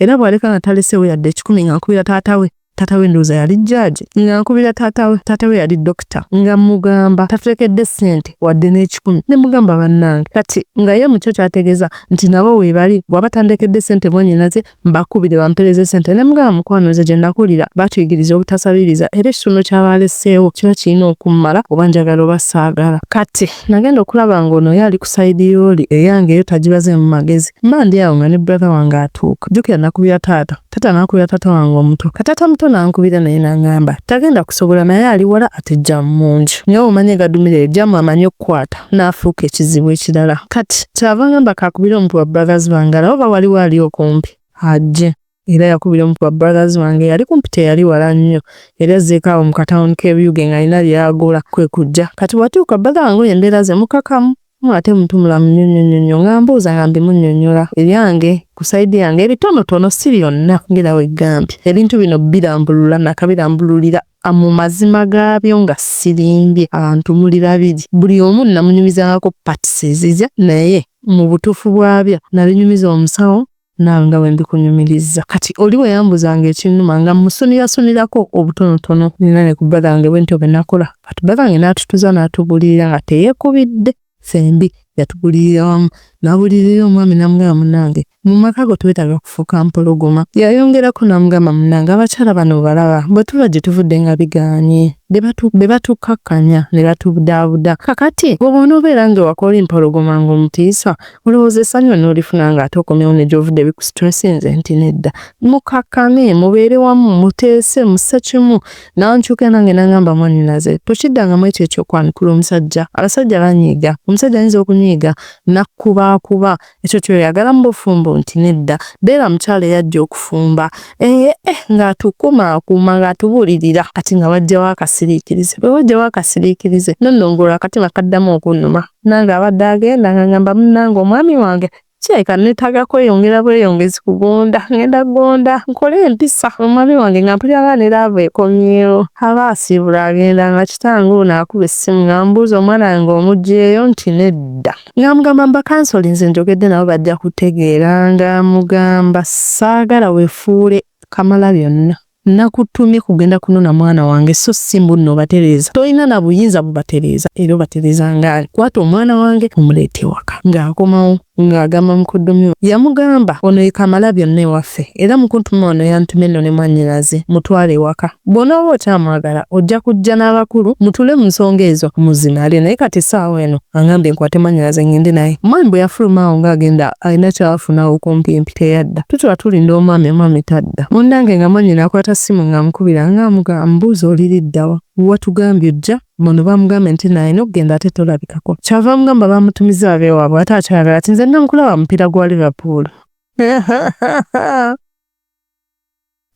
era bw'aleka nga taleseewo yadde ekikumi, nga nkubira taata we." Taata we ndowooza yali jjaaji. Nga nkubira taata we, taata we yali dokita, nga mugamba tatulekedde ssente wadde n'ekikumi. Ne mugamba, "Bannange, kati nga ye mukyo kyategeeza nti nabo weebali, bw'aba tandekedde ssente mwannyinaze mbakubire bampeereze ssente." Ne mugamba, "Mukwano, nze gye nakulira baatuyigiriza obutasabiriza, era ekitono ky'aba aleseewo kiba kirina okummala, oba njagala oba saagala." Kati nagenda okulaba ng'ono ye ali ku side y'oli, eyange eyo tagibazeemu magezi. Mba ndi awo nga ne brother wange atuuka. Jjukira nakubira taata, taata n'akubira taata wange omuto. Kataata muto n'ankubira naye n'aŋŋamba tagenda kusobola, naye ali wala ate jam mungi. Naye omanyi gadumira jam amanyi okukwata n'afuuka ekizibu ekirala. Kati kyava ngamba kakubire omu ku ba brothers bange alabe oba waliwo ali okumpi ajje. Era yakubira omu ku ba brothers wange, yali kumpi, teyali wala nnyo, yali azzeeko awo mu katawuni k'e Buyuge ng'alina by'agula, kwe kujja. Kati bw'atuuka, brother wange oyo embeera ze mukakamu ate muntu mulamu nnyo nnyo nnyo nnyo, nga mbuuza nga mbimunnyonnyola ebyange ku side yange ebitonotono, si byonna ngera weggambye. Ebintu bino birambulula nakabirambululira mu mazima gaabyo nga sirimbye. Abantu muli babiri, buli omu namunyumizangako parts ezize, naye mu butuufu bwabyo nabinyumiza omusawo. Naawe nga bwe mbikunyumirizza. Kati oli bwe yambuuzanga ekinnuma nga mmusunirasunirako obutonotono. Nina ne ku brother wange bwentyo bwe nakola. Kati brother wange n'atutuuza n'atubuulirira nga teyeekubidde ffembi, yatubulirira wamu. N'abuulirira omwami n'amugamba munnange mu maka go teweetaaga kufuuka mpologoma. Yayongerako n'amugamba munnange abakyala bano obalaba bwe tuba gye tuvudde nga bigaanye be batukkakkanya ne batubudaabuda. Kaakati ggwe bw'onoobeera ng'ewaka oli mpologoma ng'omutiisa, olowooza essanyu onoolifuna ng'ate okomyewo ne gy'ovudde bikustressinze nti nedda. Mukakkane, mubeere wamu, muteese, musse kimu. N'ankyukira nange n'angamba mwannyinaze tokiddangamu ekyo eky'okwanukula omusajja. Abasajja banyiiga. Omusajja ayinza okunyiiga n'akkubaakuba. Ekyo ky'oyagala mu bufumbo nti nedda. Beera mukyala eyajja okufumba. Ee eh, ng'atukumaakuma ng'atubuulirira. Kati nga wajjawo akasiriikirize. Bwe wajjawo akasiriikirize, nonno ng'olwo akatima kaddamu okunnuma. Nange abadde agenda nga ngamba munnange omwami wange kirabika nneetaaga kweyongera bweyongezi kugonda, ngenda kugonda nkole empisa omwami wange nga mpulira nga ne laavu ekomyewo. Aba asiibula agenda nga kitange ono akuba essimu ng'ambuuza omwana wange omuggyeeyo nti nedda. Nga mugamba mbakansolinze njogedde nabo bajja kutegeera nga mugamba saagala weefuule Kamalabyonna. Nakutumye kugenda kunona mwana wange so si mbu nno obatereeza. Tolina na buyinza bubatereeza era obatereeza ng'ani? Kwata omwana wange omuleete ewaka. Ng'akomawo ng'agamba mukoddomi we. Yamugamba, ono ye Kamalabyonna ewaffe era mu kuntuma wano yantumye nnone mwannyinaze mutwale ewaka. Bw'onooba okyamwagala ojja kujja n'abakulu mutuule mu nsonga ezo muzimale naye kati essaawa eno angambye nkwate mwannyinaze ngende naye. Omwami bwe yafuluma awo ng'agenda alina ky'afuna awo okumpimpi teyadda. Tutuula tulinda omwami, omwami tadda. Munnange nga mwannyina akwata ssimu ng'amukubira ng'amubuuza oli ludda wa? Watugambye ojja, bano bamugambye nti nno alina okugenda ate tolabikako. Ky'ava amugamba baamutumizza ab'ewaabwe ate akyayagala ati nze nnamukulaba mupiira gwa Liverpool.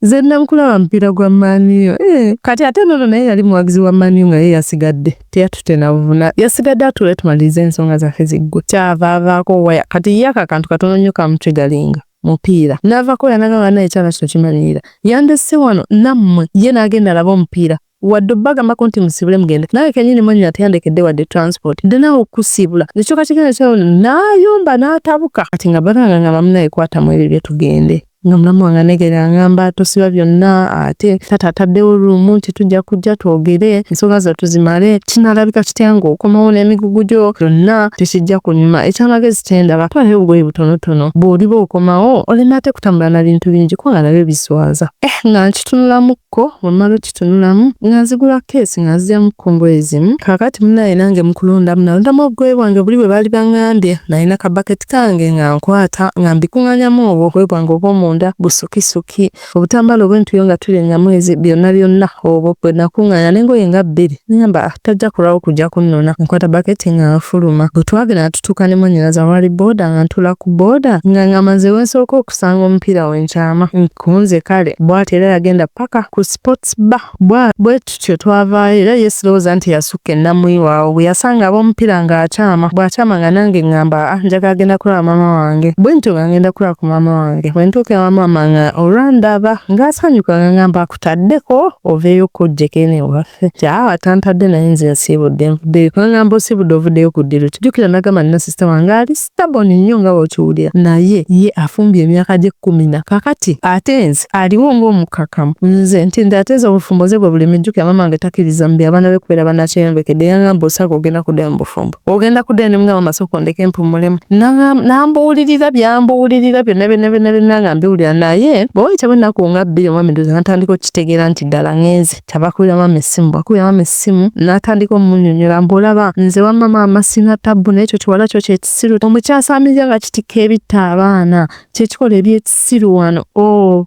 Nze namukulaba mupiira gwa Man U. Eh, kati ate nono naye yali muwagizi wa Man U nga ye yasigadde teyatute na buvuna yasigadde atuule tumalirize ensonga zaffe ziggwe kyava avaako waya kati ye ako akantu katono nnyo kamutrigalinga mupiira n'avaako waya n'agamba naye ekyana kino kimanyirira yandesse wano nammwe ye n'agenda alabe omupiira wadde obbagambako nti musiibule mugende nange kennyini mwannyina teyandekedde wadde transport dde naawe okukusiibula nekyoka kigenda kyawo n'ayomba n'atabuka kati nga balanga nga bamunaye kwatamu ebyo bye tugende nga mulamu wange anegera angamba tosiba byonna ate taata ataddewo ruumu nti tujja kujja twogere ensonga zo tuzimale kinalabika kitya ng'okomawo n'emigugu gyo gyonna tekijja kunyuma ekyamagezi kyendaba twalayo obugoye butonotono bw'oliba okomawo oleme ate kutambula na bintu bingi kubanga nabyo biswaza eh nga nkitunulamu Ko bwe mmala okitunulamu nga nzigula keesi nga nzigyamu ku ngoye zimu. Kaakati munaaye nange mu kulondamu nalondamu obugoye bwange buli bwe baali baŋŋambye. Nalina kabaketi kange nga nkwata nga mbikuŋŋaanyamu obwo obugoye bwange obw'omunda, busukisuki, obutambaala obw'entuuyo nga tuli e Nyamwezi, byonna byonna obwo bwe nakuŋŋaanya n'engoye nga bbiri. Ne ŋŋamba, Ah, tajja kulwawo kujja kunnona. Nkwata baketi nga nfuluma. Bwe twagenda ne tutuuka ne mwannyinaze awaali bbooda nga ntuula ku bbooda nga ŋŋamba nze we nsooka okusanga omupiira we nkyama. Ku nze kale. Bw'atyo era yagenda ppaka ku Sports Bar. Bwe tutyo twavaayo era ye sirowooza nti yasukka e Namwiwa awo bwe yasanga ab'omupiira ng'akyama. Bw'akyama nga nange ŋŋamba aa njagala genda kulaba maama wange. Bwe ntyo nga ŋŋenda kulaba ku maama wange. Bwe ntuuka ewa maama nga olwandaba ng'asanyuka ng'aŋŋamba akutaddeko oveeyo ko ojjeko eno ewaffe. Kyawa tantadde naye nze nsiibudde nvuddeyo. Ngamba osiibudde ovuddeyo ku ddiru ki? Jjukira nagamba nina sister wange ali stubborn nnyo nga bw'okiwulira naye ye afumbye emyaka gye kkumi na kakati ate nze aliwo ng'omukkakkamu nze nti nze ate nze obufumbo nze bwe bulimi jjukira maama wange takkiriza mu abaana be kubeera bannakyeyombekedde yangamba osaaga ogenda kuddayo mu bufumbo ogenda kuddayo ne mugamba maama sooka ondeke mpummulemu n'ambuulirira by'ambuulirira byonna byonna byonna byonna nga mbiwulira naye bwe wayitawo ennaku nga bbiri omwami ndowooza natandika okukitegeera nti ddala ŋŋenze Kyava akubira maama essimu, bw'akubira maama essimu n'atandika omunnyonnyola mbu olaba nze wamma maama sirina tabbu naye ekyo kiwala kyo kye kisiru omukyasaamiriza nga kitikka ebitta abaana kye kikola eby'ekisiru wano oh.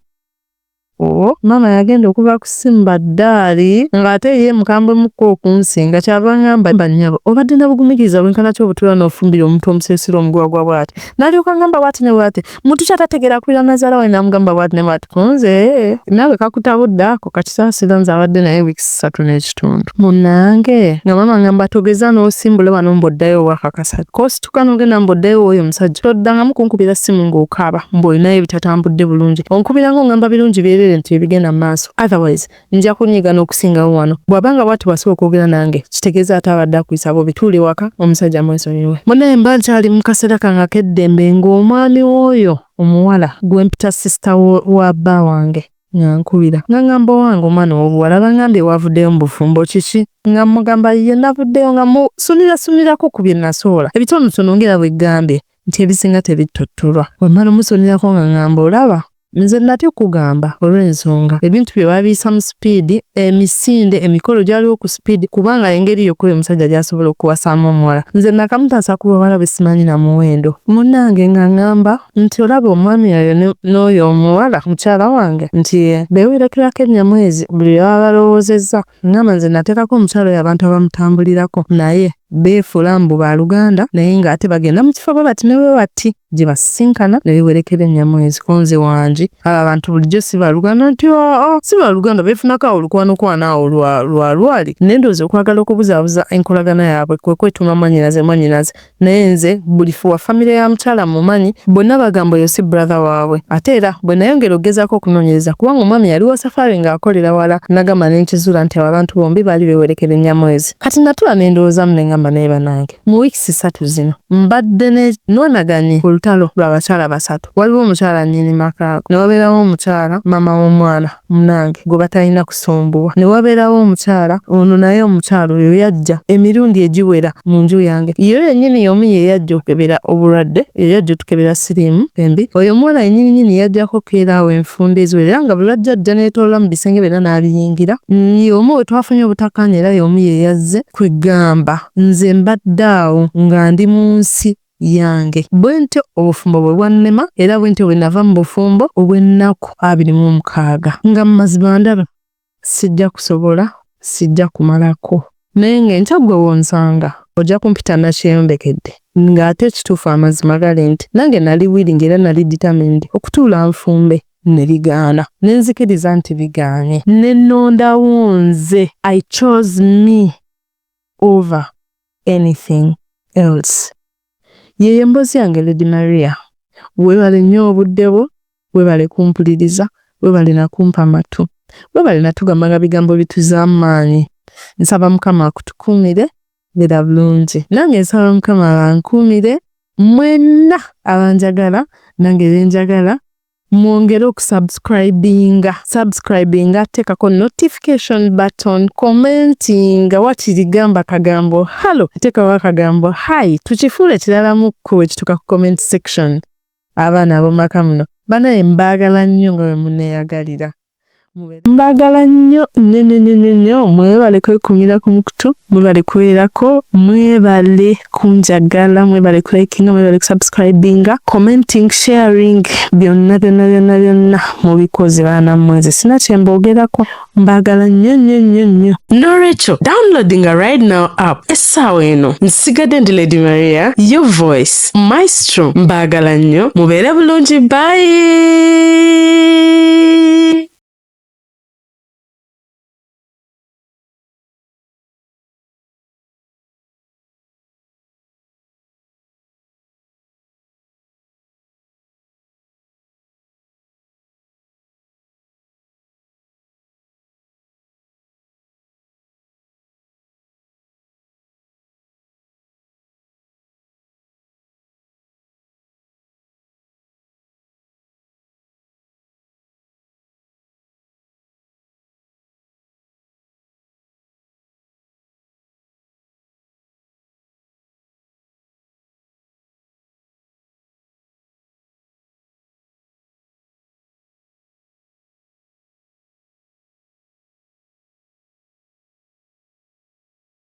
Oh, maama yagenda okuva ku ssimu baddaali ng'ate ye mukambwe mukko okunsinga kyava ngamba nnyabo obadde na bugumiikiriza bwenkana ki obutuula n'ofumbira omuntu omusirusiru omugwagwa bw'ati n'alyoka angamba bw'ati ne bw'ati Muntu ki atategeera akubira nazaala we n'amugamba bw'ati ne bw'ati ku nze naawe kakutabudde ako kati saasira nze abadde naye wiiki ssatu n'ekitundu. Munnange nga maama angamba togeza n'osimbula wano mbu oddayo ow'akakasa k'osituka n'ogenda mbu oddayo ew'oyo omusajja toddangamu kunkubira ssimu ng'okaaba mbu olinayo ebitatambudde bulungi onkubira ng'ongamba birungi byereere. Ntegeere nti ebigenda mu maaso, otherwise nja kunyiiga n'okusingawo wano. Bw'aba nga bw'ati bw'asobola okwogera nange, kitegeeza ate abadde akuyisa bubi. Tuula ewaka omusajja mwesonyiwe. Munnaye mba nkyali mu kaseera kange ak'eddembe ng'omwami w'oyo omuwala gwe mpita sisita wa bba wange nga nkubira nga ngamba, owange omwana ow'obuwala bangambye wavuddeyo mu bufumbo, kiki? Nga mmugamba ye navuddeyo, nga musunirasumirako ku bye nasobola ebitonotono, ng'era bwe ggambye nti ebisinga tebittottolwa. Bwe mmala omusunirako nga ngamba, olaba nze natya okugamba olw'ensonga ebintu bye babiyisa mu sipiidi, emisinde, emikolo gyaliwo ku sipiidi, kubanga engeri yokka oyo omusajja gy'asobola okuwasaamu omuwala. Nze nakamutaasa ku bawala be simanyi na muwendo. Munnange nga ngamba nti olaba omwami oyo n'oyo omuwala mukyala wange nti beewerekerako ennyamwezi buli lwe baba balowoozezza. Ngamba nze nateekako omukyala oyo abantu abamutambulirako, naye beefuula mbu baaluganda, naye ng'ate bagenda mu kifo bwe bati ne bwe bati gye basisinkana ne beewerekera ennyamwezi. Ko nze wangi abo abantu bulijjo si baaluganda, nti aa si baaluganda, beefunako awo olukwanokwano awo lwa lwali, naye ndowooza okwagala okubuzaabuza enkolagana yaabwe kwe kwetuuma mwannyinaze mwannyinaze. Naye nze buli wa famire ya mukyala mumanyi, bonna bagamba oyo si brother waabwe. Ate era bwe nayongera okugezaako okunoonyereza, kubanga omwami yali wa safari ng'akolera wala, nagamba ne nkizuula nti abo abantu bombi baali beewerekera ennyamwezi. Kati natula ne ndowoozaamu ne ngamba, naye bannange, mu weeks 3 zino mbadde ne nwanaganye olutalo lw'abakyala basatu. Waliwo omukyala nnyini maka, ne wabeerawo omukyala maama w'omwana munange gwe batalina kusumbuwa, ne wabeerawo omukyala ono, naye omukyala oyo yajja emirundi egiwera mu nju yange. Yo yennyini y'omu ye yajja okukebera obulwadde, ye yajja otukebera siriimu embi. Oyo omuwala yennyini nnyini yajjako keera awo enfunda eziwera, era nga buli lwajja ajja neetooloola mu bisenge byonna n'abiyingira. Y'omu we twafunye obutakkaanya, era y'omu ye yazze. Kwegamba nze mbadde awo nga ndi mu nsi yange bwe ntyo, obufumbo bwe bwannema, era bwe ntyo bwe nava mu bufumbo obw'ennaku 26, nga mu mazima ndaba sijja kusobola, sijja kumalako. Naye ng'enkya ggwe w'onsanga ojja kumpita nakyeyombekedde, ng'ate ekituufu amazima gali nti nange nali willing era nali determined okutuula nfumbe, ne bigaana, ne nzikiriza nti bigaanye, ne nnondawo nze. I chose me over anything else. Yeyo emboozi yange Lady Maria. Weebale nnyo obudde bwo, weebale kumpuliriza, weebale nakumpa matu, weebale natugambanga bigambo bituzaamu maanyi. Nsaba Mukama akutukuumire, beera bulungi. Nange nsaba Mukama abankuumire mwenna abanjagala nange benjagala. Mwongere okusubscribinga, subscribinga, teekako notification button, commentinga, wakiri gamba kagambo hello, teekawo akagambo hi, tukifuule kiralamuko bwe kituuka ku comment section. Abaana ab'omumaka muno banaye mbaagala nnyo nga bwe munneeyagalira. Mbaagala nnyo nnyo nnyo nnyo nnyo. Mwebale kwekuumira ku mukutu, mwebale kubeerako, mwebale kunjagala, mwebale kulikinga, mwebale kusubscribinga, commenting, sharing, byonna byonna byonna byonna mubikoze baana mmwe, nze sina kye mboogerako. Mbaagala nnyo nnyo nnyo nnyo. Nolwekyo downloadinga right now app essaawa eno. Nsigadde ndi Lady Maria, your voice maestro. Mbaagala nnyo, mubeere bulungi, bye.